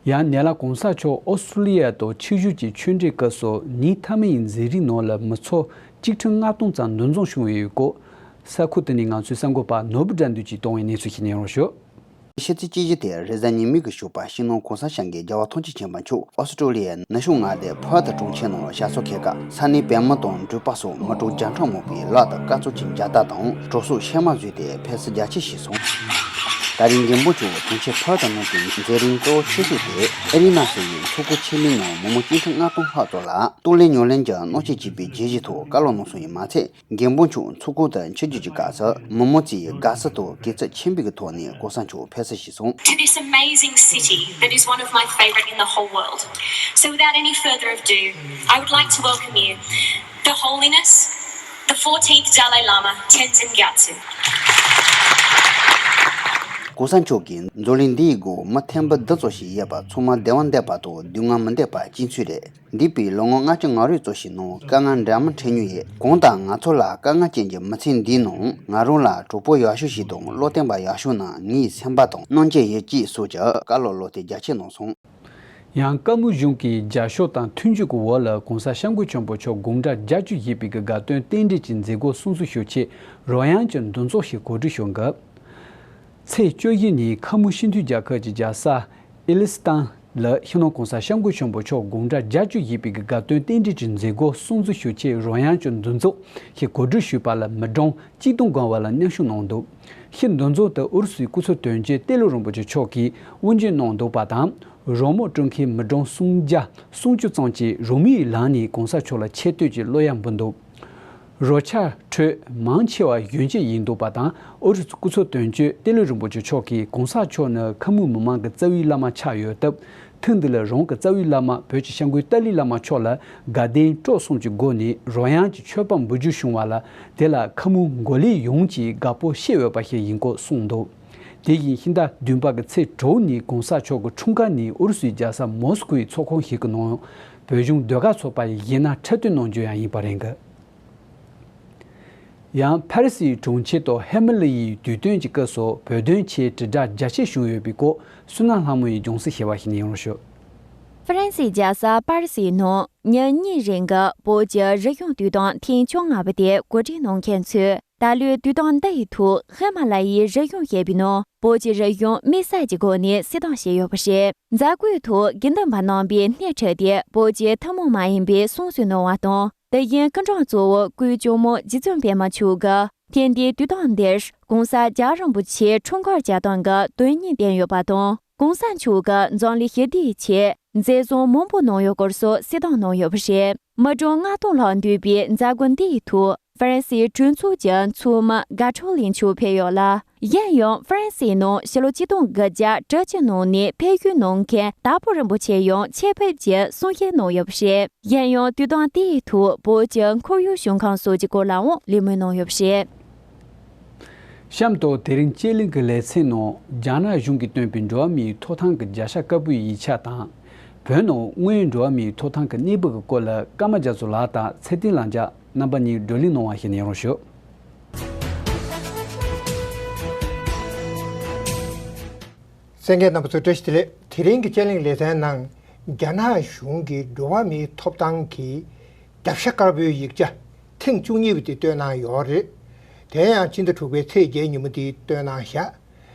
ཡང་ནེ་ལ་གོང་ས་མཆོག་ཨོ་སི་ཀྲོ་ལི་ཡ་དུ་ཆིབས་བསྒྱུར་གྱི་ཆོས་འབྲེལ་སྐབས་སུ་ཉིན་མཐའ་མའི་མཛད་རིམ་ནང་ལ་མི་ཚོགས་གཅིག་ཁྲི་ལྔ་སྟོང་ཙམ་འདུ་འཛོམས་བྱུང་ཡོད་སྐོར། ས་ཁུལ་དེ་ནས་ང་ཚོའི་གསར་འགོད་པ་ནོར་བུ་དགྲ་འདུལ་གྱིས་བཏང་བའི་གནས་ཚུལ་ཞིག་ཉན་རོགས་ཞུ། ཕྱི་ཚེས་གཅིག་དེ་རེས་གཟའ་ཉི་མའི་གི་ཞོགས་པ་སྤྱི་ནོར་གོང་ས་སྐྱབས་མགོན་རྒྱལ་བ་ཐམས་ཅད་མཁྱེན་པ་མཆོག་ཨོ་སི་ཀྲོ་ལི་ཡའི་ན་གཞུང་མངའ་སྡེ་ཕར་ཐི་གྲོང་ཁྱེར་ནང་ལ་ཞབས་སོར་འཁོད་སྐབས། ས་གནས་བོད་མི་དང་འགྲུལ་པ་སོགས་མི་གྲངས་བརྒྱ་ཕྲག་མང་པོས་ལག་ཏུ་སྐར་ཚོགས་ཀྱི་མཇལ་དར་དང་གྲོགས་སོགས་ཤལ་མ་བཟོས་ཏེ་ཕེབས་བསུ་རྒྱ་ཆེ་ཞིག་སོང་། ད་རིང་རྒན་པོ་མཆོག་གྲོང་ཁྱེར་ཕར་ཐི་ནང་གི་མཛད་རིམ་གཙོ་བོ་ཆེ་ཤོས་དེ་ཨེ་རི་ན་ཟེར་བའི་མཚོ་ཁུག་ཆེ་ལུས་ནང་མི་མང་བཅུ་ཕྲག་ལྔ་སྟོང་ལྷག་ཙམ་ལ་ཏུའུ་ལེན་ཉོ་ལེན་གྱི་གནང་ཆས་བྱིན་པའི་བརྗེད་གཞིའི་ཐོག་བཀའ་སློབ་གནང་སོང་ཡིན་མ་ཚད། རྒན་པོ་མཆོག་མཚོ་ཁུག་ཏུ་ཆིབས་བསྒྱུར་གྱི་སྐབས་སུ་མི་མང་ཚོས་དགའ་བསུ་དང་དགེ་ཚུལ་ཆེན་པོའི་ཐོག་ནས་གོང་ས་མཆོག་ཕེབས་བསུ་ཞུས་སོང་། To this amazing city that is one of my favorite in the whole world. So without any further ado, I would like to welcome you, Her Holiness, the fourteenth Dalai Lama, Tenzin Gyatso. གོང་ས་མཆོག་གིས་འཛམ་གླིང་འདིའི་སྒོ་མི་ཐེར་འབུམ་བདུན་ཙམ་ཞིག་ཡོད་པ་ཚང་མ་བདེ་བ་འདོད་པ་དང་སྡུག་བསྔལ་མི་འདོད་པ་གཅིག་མཚུངས་རེད། འདས་པའི་ལོ་ངོ་ལྔ་བཅུ་ང་དྲུག་ཙམ་ཞིག་ནང་དཀའ་ངལ་འདྲ་མིན་འཕྲད་མྱོང་ཡོད། གང་ལྟར་ང་ཚོ་ལ་དཀའ་ངལ་ཅན་གྱི་མི་ཚེ་འདིའི་ནང་ང་རང་ལ་གྲོགས་པོ་ཡག་ཤོས་ཤིག་དང་བློ་བརྟན་པ་ཡག་ཤོས་ནི་ངའི་སེམས་པ་དང་རྣམ་དཔྱོད་ཡོད་ཅེས་སོགས་ཀྱི་བཀའ་སློབ་བློ་གཏད་རྒྱ་ཆེ་གནང་སོང་། ཡང་བཀའ་མོལ་གཞུང་གི་རྒྱབ་སྐྱོར་དང་མཐུན་འགྱུར་གྱི་འོག་ལ་གོང་ས་སྐྱབས་མགོན་ཆེན་པོ་མཆོག་དགུང་གྲངས་བརྒྱད་ཅུ་བཞེས་པའི་དགའ་སྟོན་རྟེན་འབྲེལ་གྱི་མཛད་སྒོ་སྲུང་བརྩི་ཞུ་ཆེད་རོལ་དབྱངས་ཀྱི་འདུ་ཚོགས་ཤིག་གོ་སྒྲིག་ཞུ་འགབ། ཚེས་བཅུ་བཞི་ཉིན་ཁ་མུ་སྤྱི་མཐུན་རྒྱལ་ཁབ་ཀྱི་རྒྱལ་ས་ཨི་ལི་སི་ཐན་ལ་སྤྱི་ནོར་གོང་ས་སྐྱབས་མགོན་ཆེན་པོ་མཆོག་དགུང་གྲངས་བརྒྱད་ཅུ་བཞེས་པའི་དགའ་སྟོན་རྟེན་འབྲེལ་གྱི་མཛད་སྒོ་སྲུང་བརྩི་ཞུ་ཆེད་རོལ་དབྱངས་ཀྱི་འདུ་ཚོགས་ཤིག་གོ་སྒྲིག་ཞུས་པ་ལ་མི་གྲངས་གཅིག་སྟོང་བརྒལ་བ་ལ་མཉམ་ཞུགས་གནང་འདུག་ཤིང་འདུ་འཛོམས་དུ་ཨུ་རུ་སུའི་སྐུ་ཚབ་དོན་གཅོད་ཏེ་ལོ་རིན་པོ་ཆེ་མཆོག་གིས་དབུ་འབྱེད་གནང་འདུག་པ་དང་། རོལ་མོ་དཀྲོལ་མཁན་མི་གྲངས་སུམ་བརྒྱ་སུམ་ཅུ་ཙམ་གྱིས་རོལ་མོའི་ལམ་ནས་གོང་ས་མཆོག་ལ་ཆེ་བསྟོད་ཀྱི་གླུ་དབྱངས་འབུལ་འདུག་རོལ་ཆ་འཕྲོད་མང་ཆེ་བ་གཞོན་སྐྱེས་ཡིན་འདུག་པ་དང་། ཨུ་རུ་སུའི་སྐུ་ཚབ་དོན་གཅོད་ཏེ་ལོ་རིན་པོ་ཆེ་མཆོག་གིས་གོང་ས་མཆོག་ནི་ཁ་མུ་མི་མང་གི་རྩ་བའི་བླ་མ་ཆགས་ཡོད་སྟབས། ཐེངས་འདི་ལ་རང་གི་རྩ་བའི་བླ་མ་བོད་ཀྱི་སྐྱབས་མགོན་ཏཱ་ལའི་བླ་མ་མཆོག་ལ་དགའ་ལྡན་གྲོགས་གསུམ་གྱི་སྒོ་ནས་རོལ་དབྱངས་ཀྱི་མཆོད་པ་འབུལ་རྒྱུ་བྱུང་བ་ལ། དེ་ལ་ཁ་མུ་མགོ་ལོག་ཡོངས་ཀྱིས་དགའ་སྤོབས་བྱེད་འོས་པ་ཞིག་ཡིན་སྐོར་གསུངས་འདུག་དེ་བཞིན་ཕྱི་ཟླ་བདུན་པ་གི་ཚེས་དྲུག་ཉིན་གོང་ས་མཆོག་གི་འཁྲུངས་སྐར་ནི་ཨུ་རུ་སུའི་རྒྱལ་ས་མོ་སི་ཁོའི་ཚོགས་ཁང་ཞིག་གི་ནང་བོད་གཞུང་ཟློས་གར་ཚོགས་པ་ཡི་གཞས་སྣ་འཁྲབ་སྟོན་གནང་རྒྱུ་ཡང་ཡིན་པ་རེད་འདུག་ཡང་ཕ་རི་སིའི་གྲོང་ཁྱེར་དུ་ཧེ་མ་ལི་ཡིའི་དུས་སྟོན་གྱི་སྐབས་སུ་བོད་དོན་ཆེད་དྲིལ་བསྒྲགས་རྒྱ་ཆེ་བྱུང་ཡོད་པའི་སྐོར་བསོད་ནམས་ལྷ་མོ་ཡིས་སྦྱོང་བརྩོན་ཞུས་པ་ཞིག་ནས་ཡོང་རོགས་ཞུ། ཧྥ་རན་སིའི་རྒྱལ་ས་པ་རི་སིའི་ནང་ཉིན་གཉིས་རིང་གི་བོད་ཀྱི་རིག་གཞུང་དུས་དང་ཐེངས་བཅོ་ལྔ་པ་དེ་གོ་སྒྲིག་གནང་མཁན་ཚོས། ད་ལོའི་དུས་དང་ཟླ་ཡི་ཐོག་ཧི་མ་ལ་ཡའི་རིག་གཞུང་ཞེས་པའི་ནང་བོད་ཀྱི་རིག་གཞུང་དམིགས་བསལ་གྱི་སྒོ་ནས་གསལ་སྟོན་བྱས་ཡོད་པ་རེད། མཛད་སྒོའི་ཐོག་དགེ་འདུན་པ་རྣམ་པས་སྣེ་ཁྲིད་དེ་བོད་ཀྱི་ཐུན་མོང་མ་ཡིན་པའི་གསུང་སྲོལ་གནང་བ་དང་། དེ་བཞིན་སྐུ་མགྲོན་གཙོ་བོ་སྐུའི་གཅུང་མོ་རྗེ་བཙུན་པད་མ་མཆོག་གིས་ཐེངས་འདིའི་དུས་སྟོན་འདིར་༸གོང་ས་༸རྒྱལ་བ་རིན་པོ་ཆེའི་འཁྲུངས་སྐར་མཇལ་སྟོན་གྱི་དོན་སྙིང་ལྡན་ཡོད་པ་དང་། གོང་ས་མཆོག་གིས་འཛམ་གླིང་ཞི་བདེའི་ཆེད་མཛད་བཟང་མང་པོ་གནང་ཡོད་སྐོར་སོགས་གསལ་སྟོན་གནང་ཡོད་པ་རེད། མི་གྲངས་ལྔ་སྟོང་ལྷག་འདུས་པའི་མཛད་སྒོ་འདིའི་ཐོག་ཧྥ་རན་སིའི་གྲོས་ཚོགས་ཀྱི་ཚོགས་མི་གྷ་ཁྲོ་ལི་མཆོག་ཕེབས་ཡོད་ལ། གཞན་ཡང་ཧྥ་རན་སིའི་ནང་ཕྱི་ལོ་ཆིག་སྟོང་དགུ་བརྒྱ་དྲུག་ཅུ་ནང་ནས་ཕེབས་བསུ་གནང་མཁན་དྭགས་པོ་རིན་པོ་ཆེ་ཡང་ཆེད་ཕེབས་ཀྱིས་གསུང་བཤད་གནང་ཡོད་པ་རེད། གཞན་ཡང་དུས་དང་དེའི་ཐོག་བོད་ཀྱི་ཁོར་ཡུག་ཞིང་ཁམས་སོགས་ཀྱི་སྐོར་ལའང་གླེང་མོལ་གནང་ཡོད་པ་རེད། གཤམ་དུ་དེ་རིང་དཔྱད་གླེང་གི་ལེ་ཚན་ནང་རྒྱ་ནག་གཞུང་གིས་བཏོན་པའི་འགྲོ་བ་མིའི་ཐོབ་ཐང་གི་བརྒྱ་ཆ་དཀར་པོའི་ཡིག་ཆ་དང་། བོད་ནང་དངོས་ཡོད་འགྲོ་བ་མིའི་ཐོབ་ཐང་གི་གནས་བབ་ཀྱི་སྐོར་ལ་ཀརྨ་རྒྱ་མཚོ་ལགས་དང་ཚེ་བརྟན་ལགས་བཅས་རྣམ་པ་གཉིས་བགྲོ་གླེང་གནང་བ་ཞིག་ཉན་རོགས་ཞུ། གསན་མཁན་རྣམ་པ་ཚོ་བཀྲ་ཤིས་བདེ་ལེགས། དེ་རིང་གི་དཔྱད་གླེང་ལེ་ཚན་ནང་ རྒྱ་ནག་གཞུང་གིས་འགྲོ་བ་མིའི་ཐོབ་ཐང་གི་རྒྱབ་ཤ་དཀར་པོའི་ཡིག་ཆ་ཐེངས་བཅུ་གཉིས་པ་དེ་བཏོན་གནང་ཡོད་རེད། དེ་ཡང་ཕྱི་ཟླ་དྲུག་པའི་ཚེས་བརྒྱད་ཉིན་མོ་དེ་བཏོན་གནང་བཞག་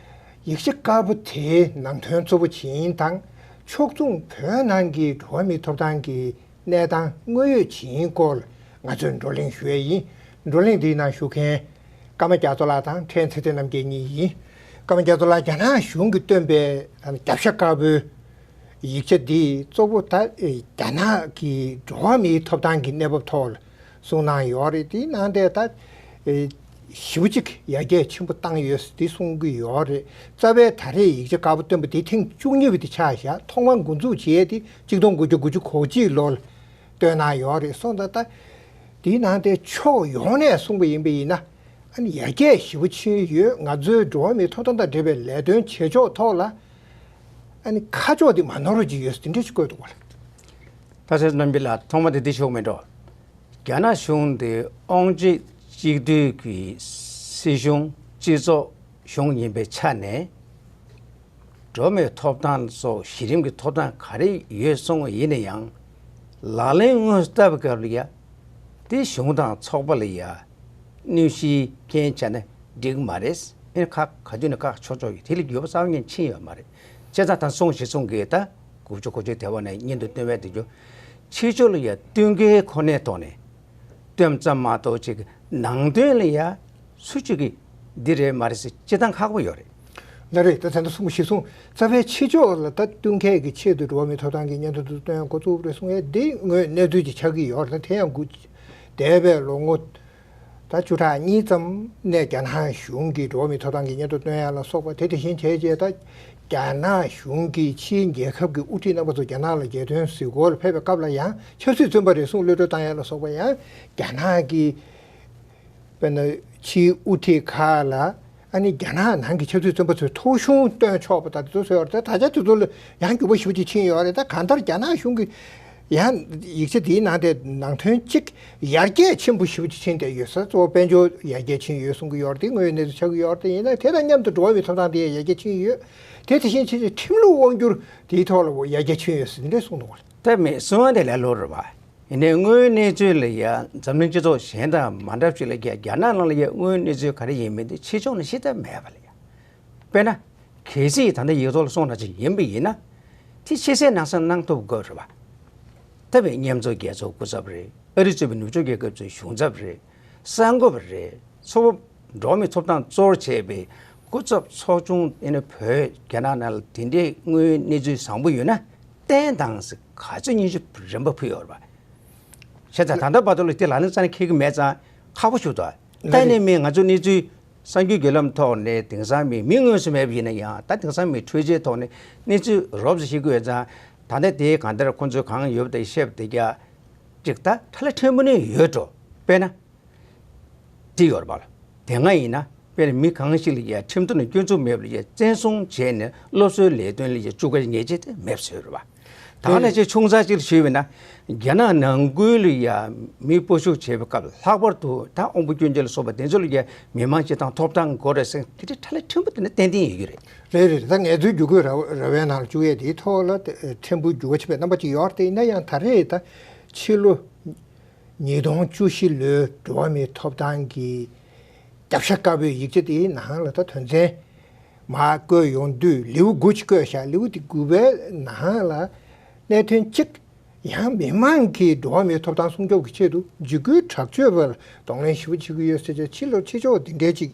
ཡིག་ཆ་དཀར་པོ་དེའི་ནང་དོན་གཙོ་བོ་ཇི་ཡིན་དང་། ཕྱོགས་མཚུངས་བོད་ནང་གི་འགྲོ་བ་མིའི་ཐོབ་ཐང་གི་གནས་སྟངས་དངོས་ཡོད་ཇི་ཡིན་སྐོར་ང་ཚོས་བགྲོ་གླེང་ཞུ་ཡས་ཡིན། བགྲོ་གླེང་འདིའི་ནང་ཞུགས་མཁན་ཀརྨ་རྒྱ་མཚོ་ལགས་དང་ཕྲན་ཚེ་བརྟན་རྣམ་རྒྱལ་གཉིས་ཡིན། ཀརྨ་རྒྱ་མཚོ་ལགས། རྒྱ་ནག་གཞུང་གིས་བཏོན་པའི་རྒྱབ་ཤ་དཀར་པོའི་ཡིག་ཆ་འདིས་གཙོ་བོ་ད་རྒྱ་ནག་གི་འགྲོ་བ་མིའི་ཐོབ་ཐང་གི་གནས་བབ་ཐོག་ལ་གསུངས་གནང་ཡོད་རེད། དེའི་ནང་དེ་ད་ཞེ་པོ་ཅིག་ཡར་རྒྱས་ཆེན་པོ་བཏང་ཡོད་ཟེར་དེ་གསུང་གི་ཡོད་རེད། རྩ་བའི་ད་རེས་ཡིག་ཆ་དཀར་པོ་བཏོན་པ་དེ་ཐེངས་བཅུ་གཉིས་པ་དེ་ཆགས་བཞག་ཐོག་མར་འགོ་འཛུགས་བྱས་དེ་གཅིག་སྟོང་དགུ་བརྒྱ་དགུ་བཅུ་གོ་གཅིག་ལོར་བཏོན་གནང་ཡོད་རེད། སོང་ཙང་ད་དེའི་ནང་དེ་ཕྱོགས་ཡོངས་ནས་གསུངས་པ་ཡིན་པ་ཡིན་ན། ཨ་ནི་ཡར་རྒྱས་ཞེ་པོ་ཕྱིན་ཡོད། ང་ཚོའི་འགྲོ་བ་མིའི་ཐོབ་ཐང་དང་འབྲེལ་བའི་ལས་དོན་བྱེད་ཕྱོགས་ཐོག་ལ་ཨ་ནི་ཁ་ཕྱོགས་དེ་མ་ནོར་བ་ཅིག་ཡོད་ཟེར་དེ་འདྲ་ཞིག་བཀོད་འདུག་བ། ད་ཆ་རྣམ་པ་ལ་ཐོག་མ་དེ་འདི་ཞུ་མི་འགྲོ། རྒྱ་ནག་གཞུང་དེ་དབང་ཆ་གཅིག་སྡུད་ཀྱི་སྲིད་གཞུང་སྤྱི་ཚོགས་གཞུང་ཡིན་པའི་ཆ་ནས། འགྲོ་བ་མིའི་ཐོབ་ཐང་སོགས་གཞི་རིམ་གྱི་ཐོབ་ཐང་ག་རེ་ཡོད་གསུངས་པ་ཡིན་ན་ཡང་། ལག་ལེན་དངོས་སུ་བསྟར་བའི་སྐབས་ལ་ཡ། དེ་གཞུང་དང་ཚོགས་པ་ལ་ཡ། གནོད་གཞིའི་རྐྱེན་བྱས་ན་འགྲིག་གི་མ་རེད། ཨེ་ཁ་ག་དུས་ནས་བཀག་ཆོག་ཆོག་ཡོད། དེ་ལ་འགྱུར་བ་རྩ་བ་ཉིད་ཕྱིན་ཡོད་མ་རེད། བྱས་ཙང་ད་སོང་ཞེས་གསུངས་གི་ད། དགུ་བཅུ་གོ་གཅིག་དེ་བ་ནས་སྙན་ཐོ་བཏོན་པའི་དུས་རྒྱུ། ཕྱི་ཕྱོགས་ལ་ཡ་བསྟུན་མཁས་ཁོ་ནའི་ཐོག་ནས། བཏོན་ཙམ་མ་གཏོགས་ཅིག་ནང་དོན་ལ་ཡ། སུ་གཅིག་གིས་འདི་རེད་མ་རེད་ཟེར་སྤྱི་བཏང་ཁག་པོ་ཡོད་རེད། ལགས་རེད། ད་ད་ལྟ་གསུངས་པ་གཞིར་བཟུང་རྩ་བའི་ཕྱི་ཕྱོགས་ལ་ད་བསྟུན་མཁས་ཀྱི་ཆེད་དུ་འགྲོ་བ་མིའི་ཐོབ་ཐང་གི་སྙན་ཐོ་དེ་བཏོན་འགོ་བཙུགས་རེད་གསུང་ཡས་འདི་དངོས་གནས་ཚུལ་ཅིག་ཆགས་ཀྱི་ཡོད་རེད། ད་དེ་ཡང་འགོ་འདས་པའི་ལོ་ངོ་ད་བཅུ་ཕྲག་གཉིས་ཙམ་ནས་རྒྱ་ནག་གཞུང་གིས་འགྲོ་བ་མིའི་ཐོབ་ཐང་གི་སྙན་ཐོ་བཏོན་ཡ་ལ་སོགས་པ་དེ་དེ་བཞིན་བྱས་རྗེས་ད་རྒྱ་ནག་གཞུང་གིས་ཕྱིའི་རྒྱལ་ཁབ་ཀྱི་དབུ་ཁྲིད་རྣམ་པ་ཚོ་རྒྱ་ནག་ལ་རྒྱལ་དོན་གཟིགས་སྐོར་ལ་ཕེབས་པའི་སྐབས་ལ་ཡང་ཆབ་སྲིད་བཙོན་པ་རེ་ཟུང་གློད་གྲོལ་བཏང་ཡ་ལ་སོགས་པ་ཡང་རྒྱ་ནག་གི་དཔེར་ན་ཕྱིའི་དབུ་ཁྲིད་ཁག་ལ་ཨ་ནི་རྒྱ་ནག་ནང་གི་ཆབ་སྲིད་བཙོན་པ་ཚོའི་ཐོ་གཞུང་བཏོན་ཆོག་པ་དང་དེ་ཚོ་བཟོས་ཡོད་རེད། ད་ད་ཆ་དེ་ཚོ་ལ་ཡང་འགྱུར་བ་ཞེ་པོ་ཅིག་ཕྱིན་ཡོད་རེད། ད་གང་ལྟར་རྒྱ་ནག་གཞུང་གི་ཡང་ཡིག་ཆ་དེའི་ནང་དེ་ནང་དོན་གཅིག་ཡར་རྒྱས་ཆེན་པོ་ཞེ་པོ་ཅིག་ཕྱིན་བསྡད་ཡོད་ས། གཙོ་བོ་དཔལ་འབྱོར་ཡར་རྒྱས་ཕྱིན་ཡོད་གསུང་གི་ཡོད་རེད། དེ་དངོས་ཡོད་གནས་ཚུལ་ཆགས་ཀྱི་ཡོད་རེད། དེ་ཡིན་ན་དེ་དང་མཉམ་དུ་འགྲོ་བ་མིའི་ཐོབ་ཐང་དེ་ཡང་ཡར་རྒྱས་ཕྱིན་ཡོད། དེ་དེ་བཞིན་ཕྱིན་ཆད་ཁྲིམས་ལུགས་དབང་སྒྱུར་དེའི་ཐོག་ལ་ཡར་རྒྱས་ཕྱིན་ཡོད་ཟེར་འདི་འདྲ་གསུངས་འདུག་བ། ད་མེད་གསུང་བ་དེ་ལས་སླ་པོ་རེད་བ། ཡིན་ནའི་དངོས་ཡོད་གནས་ཚུལ་ལ་ཡ་འཛམ་གླིང་སྤྱི་ཚོགས་གཞན་དང་མ་འདྲ་བ་ཞིག་ལ་ཡ་རྒྱ་ནག་ནང་ལ་ཡ་དངོས་ཡོད་གནས་ཚུལ་ག་རེ་ཡིན་མིན་དེ་ཕྱི་ཕྱོགས་ནས་ཤེས་ཐབས་མེད་པ་ལ་ཡ། དཔེར་ན། གལ་སྲིད་ད་ལྟ་ཡིག་ཐོག་ལ་སོང་ན་ཅིག་ཡིན་པ་ཡིན་ན། དེ་ཕྱི་གསལ་ནང་གསལ་གནང་ཐུབ་དགོས་རེད་བ། ད་བའི་མཉམ་འཛོམས་རྒྱལ་ཚོགས་སྐུ་ཚབ་རེད། ཨ་རི་གཙོས་པའི་ནུབ་ཕྱོགས་རྒྱལ་ཁབ་ཚོའི་གཞུང་ཚབ་རེད། གསར་འགོད་པ་རེད། ཚོགས་པ་འགྲོ་བ་མིའི་ཐོབ་ཐང་གཙོ་བོར་བྱས་པའི་སྐུ་ཚབ་ཚོགས་ཆུང་ཨེ་ནི་བོད་རྒྱ་ནག་ནང་ལ་དེ་འདྲའི་དངོས་ཡོད་གནས་ཚུལ་བཟང་པོ་ཡོད་ན་བསྟན་དང་ཟེར་ག་ཚོད་སྙན་ཞུ་རིམ་པ་ཕུལ་ཡོད་རེད་བ། བྱས་ཙང་ད་ལྟ་བར་དུ་ལ་དེ་ལག་ལེན་རྩ་ནས་འཁེལ་གྱི་མེད་ཙང་ཁག་པོ་ཞིག་འདུག་ད་ནས་མིན་ང་ཚོ་གནས་ཚུལ་གསར་འགྱུར་བརྒྱུད་ལམ་ཐོག་ནས་དེང་སང་མི་མི་དངོས་སུ་མེད་པ་ཡིན་ན་ཡང་ད་དེང་སང་མི་འཕྲུལ་ཆས་ཐོག་ནས་གནས་ཚུལ་རོབ་ཙམ་ཤེས་ཀྱི་ཡོད་ཙང་ད་ལྟ་དེའི་གང་ལྟར་ཁོང་ཚོས་གང་ཡོད་པ་དེ་བཤད་པ་དེ་རྒྱ་ཅིག་ད་ཁྲ་ལ་ཕྲན་བུ་ནས་ཡོད་འགྲོ། དཔེར་ན། དེ་ཡོད་རེད་པ་ལ། དེ་སྔ་ཡིན་ན་དཔེར་ན་མི་གང་ཞིག་ལ་ཡ་ཁྲིམས་ཐོག་ནས་སྐྱོན་འཛུགས་མེད་པ་ལ་ཡ་བཙན་བཟུང་བྱས་ནས་སློབ་གསོའི་ལས་དོན་ལ་ཡ་བཅུག་ག་ཉེས་ཆད་དེ་མེད་པ་བཟོས་རེད་པ། ད་ནས་ཅིག་ཆུང་ཙག་ཅིག་ལ་ཞུས་པ་ན། རྒྱ་ནག་ནང་ཁུལ་ལ་ཡ་མི་སྤོ་བཤུག་བྱེད་པའི་སྐབས་ལྷག་པར་དུ་ད་དབང་པོ་སྐྱོན་ཅན་ལ་སོགས་པ་དེ་ཚོ་ལ་ཡ་མི་མང་སྤྱི་དང་ཐོབ་ཐང་དགོས་རེད་ཟེར་དེ་འདྲའི་ཁྲ་ལ་ཕྲན་བུ་དེ་ནས་ཏན་ཏན་ཡོད་ཀྱི་རེད། རེད་རེད། ད་ངལ་རྩོལ་བསྒྱུར་བཀོད་ར་ར་བའི་ནང་ལ་བཅུག་ཡས་དེའི་ཐོག་ལ་ཕྲན་བུ་འགྱུར་བ་ཕྱིན་པའི་རྣམ་པ་ཅིག་ཡོད་རེད། དེ་ཡིན་ན་ཡང་ད་རེས་ད་ཕྱི་ལོ་ཉིས་སྟོང་བཅུ་བཞི་ལོའི་འགྲོ་བ་མིའི་ཐོབ་ཐང་གི་རྒྱབ་ཤ་དཀར་པོའི་ཡིག་ཆ་དེའི་ནང་ལ་ད་དོན་ཚན་མར་བཀོད་ཡོང་དུས་ལེའུ་དགུ་ཅིག་བཀོད་བཞག་ལེའུ་དེ་དགུ་པའི་ནང་ལ་གནད་དོན་གཅིག་ཡང་མི་མང་གི་འགྲོ་བ་མིའི་ཐོབ་ཐང་སྲུང་སྐྱོབ་ཀྱི་ཆེད་དུ་འཇིགས་སྐུལ་དྲག་སྤྱོད་པར་གདོང་ལེན་ཞིབ་པོ་བྱེད་ཀྱི་ཡོད་ཟེར་བྱས་ཕྱི་ལོ་ཕྱི་ཕྱོགས་འདི་འདྲའི་ཅིག་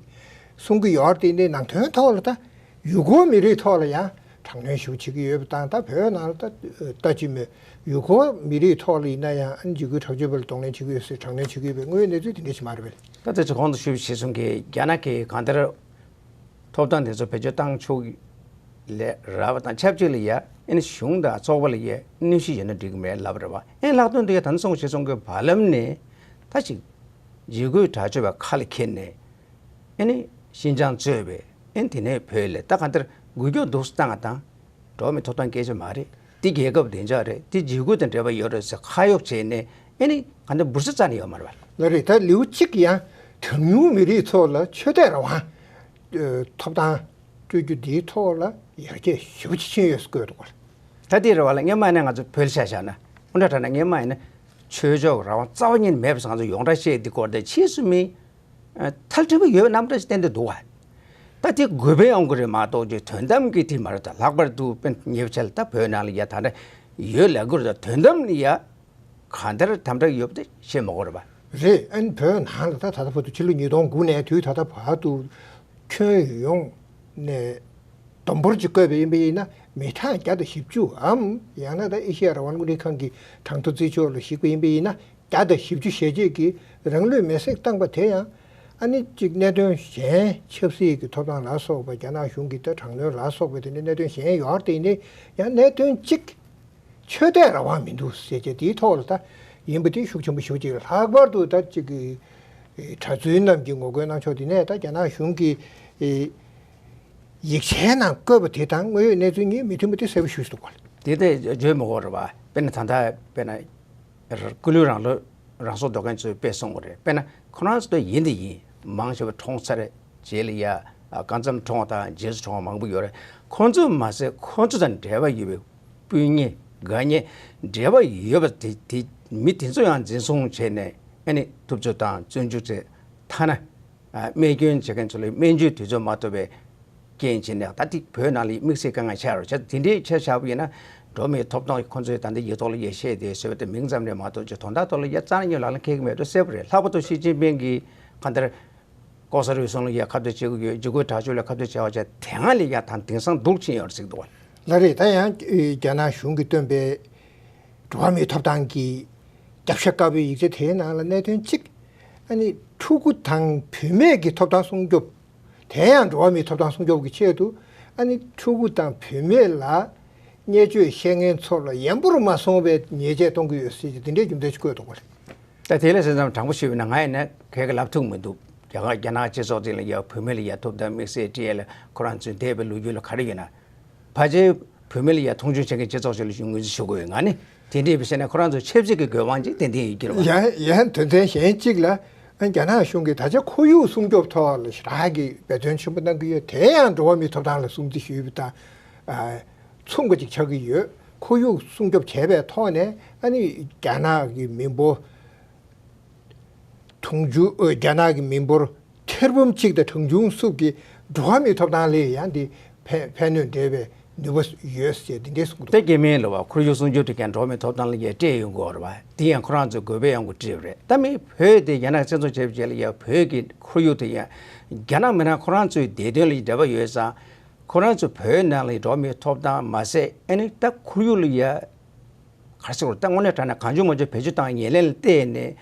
གསུང་གི་ཡོད་རེད། དེ་འདྲའི་ནང་དོན་ཐོག་ལ་ད་ཡུ་གུར་མི་རིགས་ཐོག་ལ་ཡང་དྲག་གནོན་ཞིབ་པོ་བྱེད་ཀྱི་ཡོད་པ་དང་ད་བོད་ནང་ལ་ད་ལྟ་ཅི་མོད་ཡུ་གུར་མི་རིགས་ཐོག་ལ་ཡིན་ན་ཡང་འཇིགས་སྐུལ་དྲག་སྤྱོད་པར་གདོང་ལེན་བྱེད་ཀྱི་ཡོད་ཟེར་དྲག་གནོན་བྱེད་ཀྱི་ཡོད་པའི་དངོས་ཡོད་གནས་ཚུལ་དེ་འདྲ་ཞིག་མ་རེད་པས། ད་ལྟ་ཚེ་གོང་དུ་ཞུས་པ་ཞིག་གསུང་གི་རྒྱ་ནག་གིས་གང་ལྟར། ཐོབ་ཐང་དེ་ཚོ་བེད་སྤྱོད་བཏང་ཆོག་ལས་རག་པ་དང་ཆབས་ཅིག་ལ་ཡ་ཨེ་ནི་གཞུང་དང་ཚོགས་པ་ལ་ཡ་གནོད་གཞི་ཡོད་ན་འགྲིག་གི་མེད་ལབ་རེད་བ། ཨེ་ལྷག་དོན་དུ་ཡ་ད་ནི་སོང་ཞེས་གསུང་གི་བར་ལམ་ནས་ད་ཅིག་འཇིགས་སྐུལ་དྲག་སྤྱོད་པ་ཁ་ལ་འཁྱེར་ནས་ཨེ་ནི་ཤིན་ཅང་གཙོས་པའི་ཨེ་ནི་དེ་ནས་བོད་ལ་ད་གང་ལྟར་འགུལ་སྐྱོད་འདུག་སེ་བཏང་བ་དང་འགྲོ་བ་མིའི་ཐོབ་ཐང་སྐད་ཆ་མ་རེད། འདི་རྒྱལ་ཁབ་བདེ་འཇགས་རེད། འདི་འཇིགས་སྐུལ་དང་འབྲེལ་བ་ཡོད་རེད་ཟེར་ཁ་གཡོག་བྱས་ནས་ཨེ་ནི་གང་ལྟར་འབུར་ས་རྩ་ནས་ཡོད་མ་རེད་བ། ལགས་རེད། ད་ལེའུ་གཅིག་ཡང་གྲངས་ཉུང་མི་རིགས་ཚོ་ལ་ཆོས་དད་རང་དབང་ཐོབ་ཐང་སྤྲོད་རྒྱུ་འདིའི་ཐོག་ལ་ཡར་རྒྱས་ཞེ་པོ་ཅིག་ཕྱིན་ཡོད་ཟེར་བཀོད་འདུག་ག་ད་དེ་རེད་བ་ལ། སྔོན་མ་ནས་ང་ཚོ་བོད་ལ་ཆ་བཞག་ན། དངོས་གནས་དྲང་གནས་སྔོན་མ་ཡིན་ན་ཆོས་ཕྱོགས་ཀྱི་རང་དབང་རྩ་བ་ཉིད་ནས་མེད་པ་སོང་། ང་ཚོ་ཡོངས་གྲགས་བཤད་འདི་སྐོར་དེ་ཕྱིས་སུ་མི་ཐལ་ཕྲན་བུ་ཡོད་པའི་རྣམ་གྲངས་ཤིག་བསྟན་ཏེ་འདུག་བ། ད་དེ་དགོས་པའི་ཡོང་གི་རེད་མ་གཏོགས་ཀྱི་དོན་དམ་གྱི་དེ་མ་རེད། ད་ལྷག་པར་དུ་དཔེ་ཉེ་བའི་ཆར་ལ་ད་བོད་ནང་ལ་ཡ་ད་འདྲ་ཡོད་ལབ་དགོས་རེད། ད་དོན་དམ་ནི་ཡ་གང་ལྟར་དམ་དྲག་ཡོད་པ་དེ་བཤད་མ་དགོས་རེད་པ། རེད། ཨ་ནི་བོད་ནང་ལ་ད་ད་ལྟ་བར་དུ་ཕྱི་ལོ་ཉིས་སྟོང་དགུ་ནས་དུས་ད་ལྟ་བར་དུ་ཁྱོན་ཡོངས་ནས་བསྡོམས་འབོར་གྱིས་བཀོད་པ་ཡིན་པ་ཡིན་ན། མི་གྲངས་བརྒྱ་དང་བཞི་བཅུའམ། ཡང་ན་ད་ཨེ་ཤེ་ཡ་རང་དབང་རླུང་འཕྲིན་ཁང་གི་གྲངས་ཐོ་རྩིས་ཕྱོགས་ལ་གཞིགས་པ་ཡིན་པ་ཡིན་ན། བརྒྱ་དང་བཞི་བཅུ་ཞེ་གཅིག་གིས་རང་ལུས་མེར་སྲེག་བཏང་པ་དེ་ཡང་། ཨ་ནི་གཅིག་གནད་དོན་གཞན་ཆབ་སྲིད་ཀྱི་ཐོབ་ཐང་ལ་སོགས་པ། རྒྱ་ནག་གཞུང་གི་ད་དྲག་གནོན་ལ་སོགས་པའི་དེ་འདྲའི་གནད་དོན་གཞན་ཡོད་རེད། དེ་ཡིན་ནའི་ཡང་གནད་དོན་གཅིག་ཆོས་དད་རང་དབང་མི་འདུག་ཟེར་བྱས་དེའི་ཐོག་ལ་ད་ཡིན་པ་དེ་ཤུགས་ཆེན་པོ་ཞེ་པོ་ཅིག་རེད། ལྷག་པར་དུ་ད་ཅིག་གི་གྲྭ་བཙུན་རྣམས་ཀྱིས་ངོ་རྒོལ་གནང་ཕྱོགས་དེ་ནས་ད་རྒྱ་ནག་གཞུང་གི་ཡིག་ཆའི་ནང་བཀོད་པ་དེ་དང་དངོས་ཡོད་གནས་ཚུལ་གཉིས་མི་མཐུན་པ་དེ་གསལ་པོ་ཞེ་པོ་ཅིག་འདུག་ག། དེ་དེ་བརྗོད་མི་དགོས་རེད་བ། དཔེར་ན་ད་ལྟ་དཔེར་ན་སྐུ་ལུས་རང་ལུས་རང་སྲོག་འདོར་མཁན་ཚོས་དཔེ་གསུངས་པ་རེད། དཔེར་ན་ཁོ་རང་ཚོ་ཡིན་དེ་ཡིན། མང་ཆེ་བ་གྲོངས་ཚར་རེད། རྗེས་ལ་ཡ་ཨ་གང་འཚམ་གྲོངས་དང་རྗེས་སུ་གྲོངས་མང་པོ་ཡོད་རེད། ཁོང་ཚོ་མ་ཟད་ཁོང་ཚོ་དང་འབྲེལ་བ་ཡོད་པའི་སྤུན་ཉེ་དགའ་ཉེ་འབྲེལ་བ་ཡོད་པ་དེ་དེ་མི་དེ་ཚོ་ཡང་འཛིན་བཟུང་བྱས་ནས། ཨ་ནི་ཐུབ་ཚོད་དང་བཙོན་འཇུག་བྱས། ཐ་ན་ཨ་རྨས་སྐྱོན་བྱེད་མཁན་ཚོ་ལ་སྨན་བཅོས་དུས་ཚོད་མ་ཐོབ་པའི་རྐྱེན་བྱས་ནས། ད་ལྟ་བོད་ནང་ལ་དམིགས་བསལ་དཀའ་ངལ་ཆགས་ཡོད་རེད། བྱས་དེ་འདྲའི་ཆ་བཞག་པ་ཡིན་ན། འགྲོ་བ་མིའི་ཐོབ་ཐང་ཁོང་ཚོས་ད་ལྟ་ཡིག་ཐོག་ལ་ཡ་བཤད་དེ་བཟོས་པ་དེ་མིང་ཙམ་རེད་མ་གཏོགས་ཀྱི་དོན་དག་ཐོག་ལ་ཡ་རྩ་ནས་ལག་ལེན་འཁེལ་གྱི་མེད་འགྲོ་གསལ་པོ་རེད། ལྷག་པར་དུ་ཞི་ཅིན་ཕིང་གིས་གང་ལྟར་ལྐོག་ཟ་རུལ་སུངས་ལ་ཡ་ཁ་གཏད་བྱེད་ཀྱི་ཡོད། འཇིགས་སྐུལ་དྲག་སྤྱོད་ལ་ཁ་གཏད་བྱེད་པ་བྱས། དེ་སྔ་ལས་ཡ་ད་དེང་སང་སྡུག་ཕྱིན་ཡོད་རེད་ཟེར་གྱི་འདུག་བ། ལགས་རེད། ད་ཡང་རྒྱ་ནག་གཞུང་གིས་བཏོན་པའི་འགྲོ་བ་མིའི་ཐོབ་ཐང་གི་རྒྱབ་ཤ་དཀར་པོའི་ཡིག་ཆ་དེའི་ནང་ལ་གནད་དོན་གཅིག་ཨ་ནི་ཕྲུ་གུ་དང་བུད་མེད་ཀྱི་ཐོབ་ཐང་སྲུང་སྐྱོབ། དེ་ཡང་འགྲོ་བ་མིའི་ཐོབ་ཐང་སྲུང་སྐྱོབ་ཀྱི་ཆེད་དུ། ཨ་ནི་ཕྲུ་གུ་དང་བུད་མེད་ལ་བརྙས་བཅོས་བཤད་མཁན་ཚོ་ལ་ཡན་པོར་མ་སོང་བའི་ཉེས་ཆད་གཏོང་གི་ཡོད་ཟེར་གྱི་འདི་འདྲའི་རྒྱུ་མཚན་ཞིག་བཀོད་འདུག་པ་རེད། ད་དེ་ལས་སེམས་ཙམ་དྲང་པོ་ཞུས་པ་ཡིན་ན། ང་ཡིན་ན་ག་གེ་ལབ་ཐུབ་མི་འདུག་རྒྱ་གར་རྒྱ་ནག་སྤྱི་ཚོགས་དེ་ལ་ཡ་བུད་མེད་ལ་ཡ་ཐོབ་ཐང་དམིགས་བསལ་སྤྲད་ཡ་ལ་ཁོ་རང་ཚོའི་འདས་པའི་ལོ་རྒྱུས་ལ་ག་རེ་ཡོད་ན། ཕལ་ཆེར་བུད་མེད་ལ་ཡ་མཐོང་ཆུང་བྱེད་མཁན་སྤྱི་ཚོགས་ཤིག་ལ་ངོས་འཛིན་ཞུ་དགོས་ཡོད། ང་ནི་དེ་འདྲའི་བྱས་ན་ཁོ་རང་ཚོ་ཆབ་སྲིད་ཀྱི་དགོས་དབང་ཅིག་ཏན་ཏན་ཡོད་ཀྱི་རེད་བ། ཡང་ཡང་དོན་ཚན་གཞན་གཅིག་ལ། ཨ་རྒྱ་ནག་གཞུང་གིས་ད་ཆ་ཁོར་ཡུག་སྲུང་སྐྱོབ་ཐོག་ལ་ཞེ་དྲག་གི་འབད་བརྩོན་ཆེན་པོ་གནང་གི་ཡོད། དེ་ཡང་འགྲོ་བ་མིའི་ཐོབ་ཐང་ལ་སྲུང་བརྩི་ཞུས་པ་དང་ཨ་མཚུངས་པ་ཅིག་ཆགས་ཀྱི་ཡོད། ཁོར་ཡུག་སྲུང་སྐྱོབ་བྱས་པའི་ཐོག་ནས། ཨ་ནི་རྒྱ་ནག་གི་མི་འབོར་དུང་ཕྱུར། ཨོ། རྒྱ་ནག་གི་མི་འབོར་ཐེར་འབུམ་གཅིག་དང་གྲངས་ཆུང་གསུམ་གྱི་འགྲོ་བ་མིའི་ཐོབ་ཐང་ལ་ཡང་འདི་ཕན་ཕན་གནོད་འབྲེལ་བའི་ནུས་པ་ཡོད་ཟེར་འདི་འདྲའི་གསུངས་འདུག་དེ་སྐྱེ་དམན་ལ་བ་ཁོར་ཡུག་སྲུང་སྐྱོབ་དེ་ཀྱང་འགྲོ་བ་མིའི་ཐོབ་ཐང་ལ་ཡང་སྤྲད་ཡོང་དགོས་རེད་བ། དེ་ཡང་ཁོ་རང་ཚོའི་དགོས་པའི་ཡོང་སྒོ་བྲིས་རེད། ད་མི་བོད་དེ་རྒྱ་ནག་བཙན་བཟུང་བྱས་པའི་རྗེས་ལ་ཡང་བོད་ཀྱི་ཁོར་ཡུག་དེ་ཡང་རྒྱ་ནག་མི་རང་ཁོ་རང་ཚོའི་བདེ་དོན་ལ་འབྲེལ་བ་ཡོད་ཙང་། ཁོ་རང་ཚོ་བོད་ནང་ལ་འགྲོ་བ་མིའི་ཐོབ་ཐང་མ་ཟད། ཨ་ནི་ད་ཁོར་ཡུག་ལ་ཡ། ག་རེ་ཟེར་དགོས་རེད། ད་དངོས་གནས་དྲང་གནས་གང་བྱུང་མང་བྱུང་བེད་སྤྱོད་བཏང་ཉེར་ལེན་ལ་བལྟས་ནས།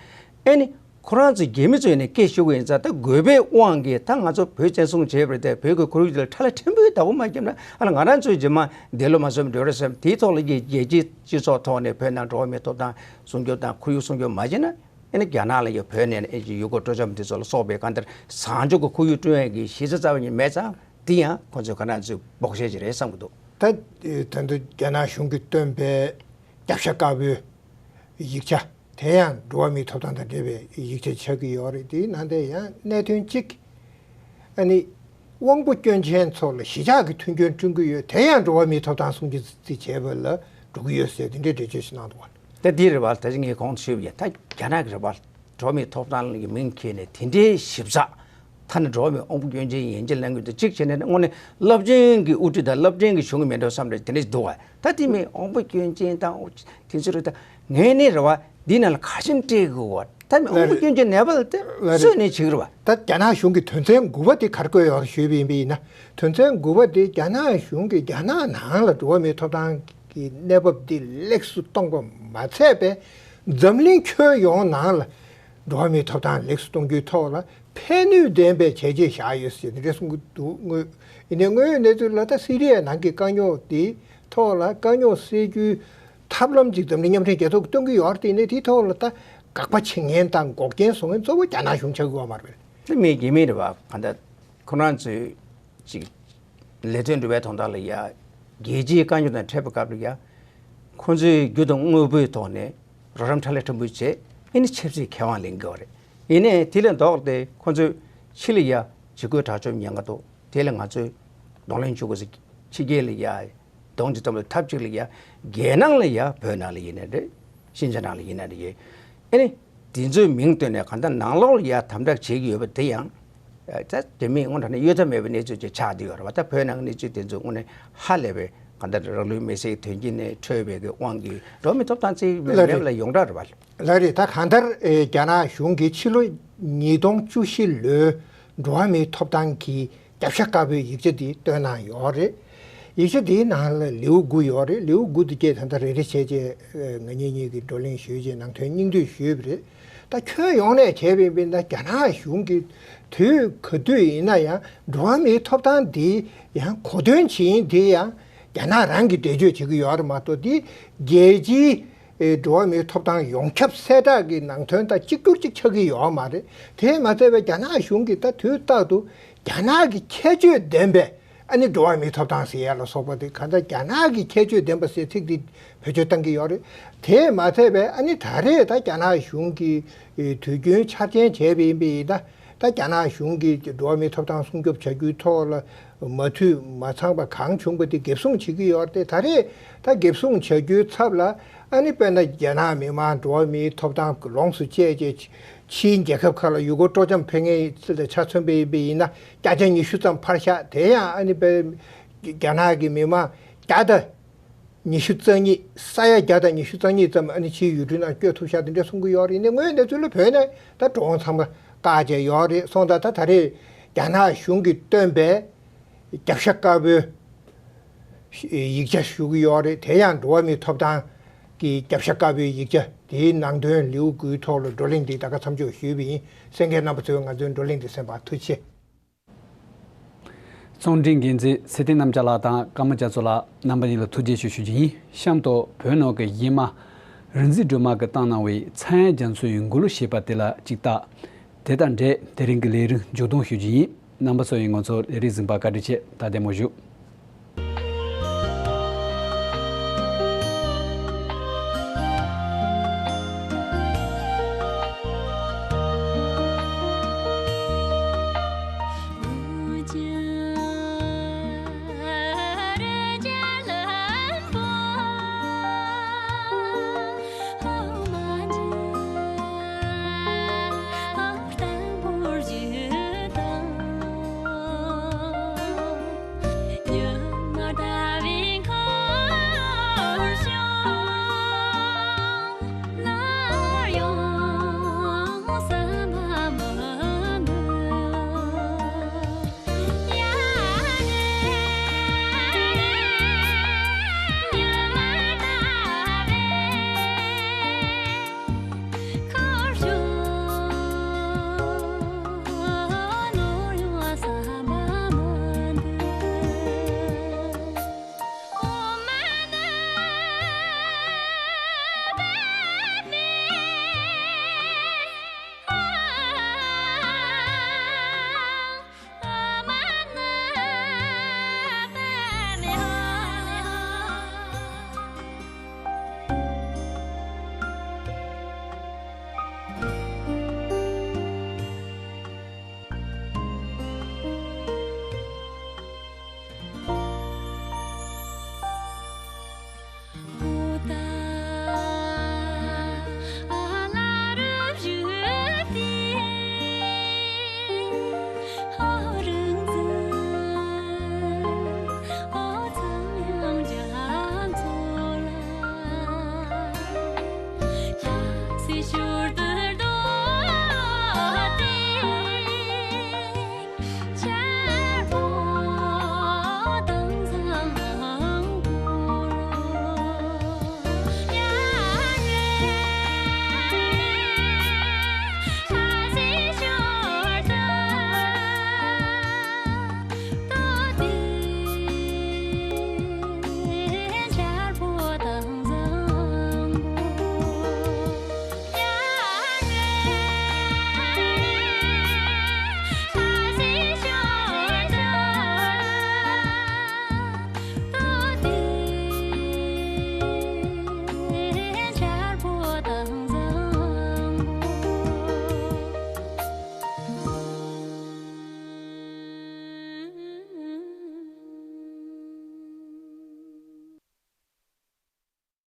ཨ་ནི་ཁོ་རང་ཚོ་རྒྱ་མི་ཚོ་ཡིན་ནའི་སྐད་ཤོར་གི་ཡིན་ཙང་། ད་དགོས་པའི་དབང་གིས་ད་ང་ཚོ་བོད་བཙན་བཟུང་བྱས་པ་རེད་དེ། བོད་ཀྱི་ཁོར་ཡུག་དེ་ལ་ཁྲ་ལ་ཕྲན་བུའི་བདག་པོ་མ་བརྒྱབ་ན། ཨ་ལ་ང་རང་ཚོའི་རྗེས་མ་འདས་ལོ་མ་སོན་འགྲོ་རེད་བསམ། དེའི་ཐོག་ལ་རྒྱལ་རྒྱལ་སྤྱིའི་སྤྱི་ཚོགས་ཐོག་ནས་བོད་ནང་འགྲོ་བ་མིའི་ཐོབ་ཐང་སྲུང་སྐྱོབ་དང་ཁོར་ཡུག་སྲུང་སྐྱོབ་མ་བྱས་ན། ཨ་ནི་རྒྱ་ནག་ལ་ཡ་བོད་ནས་ཨེ་ཅིག་ཡུལ་སྐོར་སྤྲོ་འཆམ་དེ་ཚོ་ལ་སོགས་པའི་གང་ལྟར་བཟང་ཕྱོགས་ཀྱི་ཁོར་ཡུག་བསྐྲུན་ཡས་ཀྱི་གཞི་རྩ་རྩ་བ་ཉིད་མེད་ཙང་། དེ་ཡང་ཁོ་ཚོས་ཁོ་རང་ཚོས་སྦོག་བཤད་ཅིག་རེད་བསམ་གྱི་འདུག་ད་ད་ལྟ་རྒྱ་ནག་གཞུང་གིས་བཏོན་པའི་རྒྱབ་ཤ་དཀར་པོའི་ཡིག་ཆ་དེ་ཡང་འགྲོ་བ་མིའི་ཐོབ་ཐང་དང་འབྲེལ་བའི་ཡིག་ཆ་ཆགས་ཀྱི་ཡོད་རེད། དེའི་ནང་དེ་ཡང་གནད་དོན་གཅིག་ཨ་ནི་དབང་པོ་སྐྱོན་ཅན་ཚོ་ལ་གཞིས་ཆགས་ཀྱི་མཐུན་རྐྱེན་བསྐྲུན་གྱི་ཡོད། དེ་ཡང་འགྲོ་བ་མིའི་ཐོབ་ཐང་སྲུང་བརྩི་བྱས་པ་ལ་འགྲོ་གི་ཡོད་ཟེར་དེ་འདྲའི་འགྲེལ་བརྗོད་ཞིག་གནང་འདུག་བ། ད་འདི་རེད་བ། ད་ཅི་ངས་གོང་དུ་ཞུས་པ་ཡིན། ད་རྒྱ་ནག་གི་རེད་བ། འགྲོ་བ་མིའི་ཐོབ་ཐང་གི་མིང་འཁྱེར་ནས་དེ་འདྲའི་ཞིབ་ཚགས། ཐ་ན་འགྲོ་བ་མིའི་དབང་པོ་སྐྱོན་ཅན་ཡན་ཆད་གནང་གི་འདུག་གཅིག་བྱས་ནས་དངོས་གནས་རླབས་ཆེན་གྱི་དབུ་ཁྲིད་དང་རླབས་ཆེན་གྱི་གཞུང་གི་མི་འདྲ་བསམ་རེད། དེ་འདྲ་ཞིག་འདུག་བ། ད་དེ་མིན་དབང་པོ་སྐྱོན་ཅན་དང་དེ་ཚོ་རེད། ད་ངས་ནི་རེད་བ། འདི་ནང་ལ་ག་ཤེད་སྤྲད་དགོས་བ། ད་མི་དབང་པོ་སྐྱོན་ཅན་ནད་པ་ལ་དེ་ལ་རེད། སུས་ནས་བྱེད་ཀྱི་རེད་བ། ད་རྒྱ་ནག་གཞུང་གི་དོན་ཚན་དགུ་པ་དེ་ག་རེ་བཀོད་ཡོད་ཞུས་པ་ཡིན་པ་ཡིན་ན། དོན་ཚན་དགུ་པ་དེ་རྒྱ་ནག་གཞུང་གིས་རྒྱ་ནག་ནང་ལ་འགྲོ་བ་མིའི་ཐོབ་ཐང་གི་གནས་བབ་འདི་ལེགས་སུ་གཏོང་པ་མ་ཚད་པའི། འཛམ་གླིང་ཁྱོན་ཡོངས་ནང་ལ་འགྲོ་བ་མིའི་ཐོབ་ཐང་ལེགས་སུ་གཏོང་རྒྱུའི་ཐོག་ལ་ཕན་ནུས་ལྡན་པའི་བྱས་རྗེས་བཞག་ཡོད་ཟེར་དེ་འདྲ་གསུང་གི་འདུག་དངོས་ཡིན་ནའི་དངོས་ཡོད་གནས་ཚུལ་ལ་ད་སི་རི་ཡའི་ནང་གི་དཀའ་རྙོག་དེའི་ཐོག་ལ་དཀའ་རྙོག་སེལ་རྒྱུའི་ཐབས་ལམ་ཅིག་འཛམ་གླིང་མཉམ་འབྲེལ་རྒྱལ་ཚོགས་ཀྱིས་སྟོན་གྱི་ཡོད་རེད། དེ་ནས་དེའི་ཐོག་ལ་ད་དགག་པ་བྱེད་མཁན་དང་འགོག་རྐྱེན་བཟོ་མཁན་གཙོ་བོ་རྒྱ་ནག་གཞུང་ཆགས་ཀྱི་ཡོད་མ་རེད། དེ་མི་རྒྱ་མི་རེད་བ། གང་ལྟར་ཁོ་རང་ཚོས་ཅིག་ལས་དོན་སྒྲུབ་པའི་དོན་དག་ལ་ཡ། རྒྱལ་སྤྱིའི་དཀའ་རྙོག་དང་འཕྲད་པའི་སྐབས་ལ་ཡ། ཁོ་ཚོས་རྒྱུ་དང་དངོས་པོའི་ཐོག་ནས་རོགས་རམ་ཁྲ་ལས་ཕྲན་བུ་བྱས། ཨེ་ནི་ཆབ་སྲིད་ཁེ་དབང་ལེན་དགོས་པ་རེད། ཡིན་ནའི་དེ་ལས་ལྡོག་སྟེ་ཁོ་ཚོས་ཕྱི་ལ་ཡ་ཇི་དགོས་དྲག་སྤྱོད་ཉེན་ཁ་འདུག་དེ་ལ་ང་ཚོས་གདོང་ལེན་བྱེད་དགོས་ཟེར། ཕྱི་རྒྱལ་ལ་ཡ། ཡོང་ཅིག་ཙམ་ལ་ཐབས་གཅིག་ལ་ཡ་རྒྱལ་ནང་ལ་ཡ་བོད་ནང་ལ་ཡིན་ན་རེད། ཤིན་ཅང་ནང་ལ་ཡིན་ན་རེད། ཨ་ནི་དེ་ཚོའི་མིང་བཏོན་ནས་གང་ལྟར་ནང་ལོགས་ལ་ཡ་དམ་དྲག་བྱེད་ཀྱི་ཡོད་པ་དེ་ཡང་ད་དེ་མིན་དངོས་གནས་ནས་གཡོལ་ཐབས་མེད་པའི་གནས་ཚུལ་ཅིག་ཆགས་བསྡད་ཡོད་རེད་བ། ད་བོད་ནང་གི་གནས་ཚུལ་དེ་ཚོ་དངོས་གནས་ཧ་ལས་པའི་གང་ལྟར་རང་ལུས་མེར་སྲེག་དོན་རྐྱེན་ནས་འཕྲོས་པའི་གི་དབང་གིས་འགྲོ་བ་མིའི་ཐོབ་ཐང་རྩིས་མེད་ལ་ཡོངས་གྲགས་རེད་བ། ལགས་རེད། ད་གང་ལྟར་རྒྱ་ནག་གཞུང་གིས་ཕྱི་ལོ་ཉིས་སྟོང་བཅུ་བཞི་ལོའི་འགྲོ་བ་མིའི་ཐོབ་ཐང་གི་རྒྱབ་ཤ་དཀར་པོའི་ཡིག་ཆ་འདི་བཏོན་གནང་ཡོད་རེད། ཡིག་ཆ་འདིའི་ནང་ལ་ལེའུ་དགུ་ཡོད་རེད། ལེའུ་དགུ་འདི་སྐད་ད་ལྟ་རེ་རེ་བྱས་བྱས་ང་གཉིས་གཉིས་ཀྱིས་བགྲོ་གླེང་ཞུས་བྱས་ནང་དོན་སྙིང་བསྡུས་ཞུས་པ་རེད། ད་ཁྱོན་ཡོངས་ནས་བྱས་པ་ཡིན་ན་རྒྱ་ནག་གཞུང་གིས་དུས་ག་དུས་ཡིན་ན་ཡང་འགྲོ་བ་མིའི་ཐོབ་ཐང་འདི་ཡང་གོ་དོན་བྱེད་ཡིན་འདི་ཡང་རྒྱ་ནག་རང་གིས་འགྲེལ་བརྗོད་བྱེད་ཀྱི་ཡོད་རེད་མ་གཏོགས་འདི་རྒྱལ་སྤྱིའི་ཨེ་འགྲོ་བ་མིའི་ཐོབ་ཐང་ཡོངས་ཁྱབ་གསལ་བསྒྲགས་ཀྱི་ནང་དོན་དང་གཅིག་གྱུར་ཅིག་ཆགས་ཀྱི་ཡོད་མ་རེད། དེས་མ་ཚད་པའི་རྒྱ་ནག་གཞུང་གིས་ད་དུས་རྟག་ཏུ་རྒྱ་ནག་གི་ཁྱད་ཆོས་ལྡན་པའི་ཨ་ནི་འགྲོ་བ་མིའི་ཐོབ་ཐང་ཟེར་ཡ་ལ་སོགས་པ་དེ་གང་ལྟར་རྒྱ་ནག་གི་ཁྱད་ཆོས་ལྡན་པ་ཟེར་ཚིག་འདི་བེད་སྤྱོད་བཏང་གི་ཡོད་རེད། དེས་མ་ཚད་པའི་ཨ་ནི་ད་རེས་ད་རྒྱ་ནག་གཞུང་གིས་ཨེ་དུས་རྒྱུན་འཆར་ཅན་བྱས་པ་ཡིན་པ་ཡིན་ན། ད་རྒྱ་ནག་གཞུང་གིས་འགྲོ་བ་མིའི་ཐོབ་ཐང་སྲུང་སྐྱོབ་བྱ་རྒྱུའི་ཐོག་ལ་མ་འཐུས་མ་ཚང་པ་གང་བྱུང་པ་དེ་འགེབས་སྲུང་བྱེད་ཀྱི་ཡོད་རེད། ད་རེས་ད་འགེབས་སྲུང་བྱ་རྒྱུའི་ཚབ་ལ་ཨ་ནི་དཔེར་ན་རྒྱ་ནག་མི་དམངས་འགྲོ་བ་མིའི་ཐོབ་ཐང་ལོངས་སུ་སྤྱད་རྗེས་ཕྱིའི་རྒྱལ་ཁབ་ཁག་ལ་ཡུལ་སྐོར་སྤྲོ་འཆམ་ཕེབས་མཁན་ལ་ཆ་མཚོན་པ་ཡིན་པ་ཡིན་ན་བརྒྱ་ཆ་ཉི་ཤུ་ཙམ་ཕར་བཞག་དེ་ཡང་ཨ་ནི་དཔེ་རྒྱ་ནག་གི་མི་དམངས་བརྒྱ་དང་ཉི་ཤུ་རྩ་གཉིས། ས་ཡ་བརྒྱ་དང་ཉི་ཤུ་རྩ་གཉིས་ཙམ་ཨ་ནི་ཕྱིའི་ཡུལ་གྲུའི་ནང་བསྐྱོད་ཐུབ་ཤག་དེ་འདྲ་གསུང་གི་ཡོད་རེད། ཡིན་ནའི་དངོས་ཡོད་གནས་ཚུལ་ལ་བོད་ནས་ད་འགྲོ་འོང་ཚང་མ་བཀག་བྱས་ཡོད་རེད་སོང་ཙང་ད་ད་རེས་རྒྱ་ནག་གཞུང་གིས་བཏོན་པའི་རྒྱབ་ཤ་དཀར་པོའི་ཡིག་ཆ་ཞུ་གི་ཡོད་རེད། དེ་ཡང་འགྲོ་བ་མིའི་ཐོབ་ཐང་གི་རྒྱབ་ཤ་དཀར་པོའི་ཡིག་ཆ་དེའི་ནང་དོན་ལེའུ་དགུའི་ཐོག་ལ་བགྲོ་གླེང་འདི་ད་ག་མཚམས་འཇོག་ཞུས་པ་ཡིན། གསན་མཁན་རྣམ་པ་ཚོས་ང་ཚོའི་བགྲོ་གླེང་འདི་གསན་པར་ཐུགས་རྗེ་ཆེ། གཙོ་འགན་འཛིན་ཚེ་བརྟན་རྣམ་རྒྱལ་ལགས་དང་ཀརྨ་རྒྱ་མཚོ་ལགས་རྣམ་པ་གཉིས་ལ་ཐུགས་རྗེ་ཆེ་ཞུ་རྒྱུ་ཡིན། གཤམ་དུ་བོད་ནང་གི་གཞས་མ་རིག་འཛིན་སྒྲོལ་མ་གིས་བཏང་གནང་བའི་ཚངས་དབྱངས་རྒྱ་མཚོ་ཡི་མགུར་གླུ་ཞེས་པ་དེ་ལ་གཅིག་ལྟ། དེ་དང་འབྲེལ་དེ་རིང་གི་ལས་རིམ་མཇུག་སྡོམ་ཞུ་རྒྱུ་ཡིན། རྣམ་པ་ཚོ་ཡིས་ང་ཚོའི་ལས་རིམ་གཟིགས་པར་བཀའ་དྲིན་ཆེ། ད་བདེ་མོ་བཞུགས།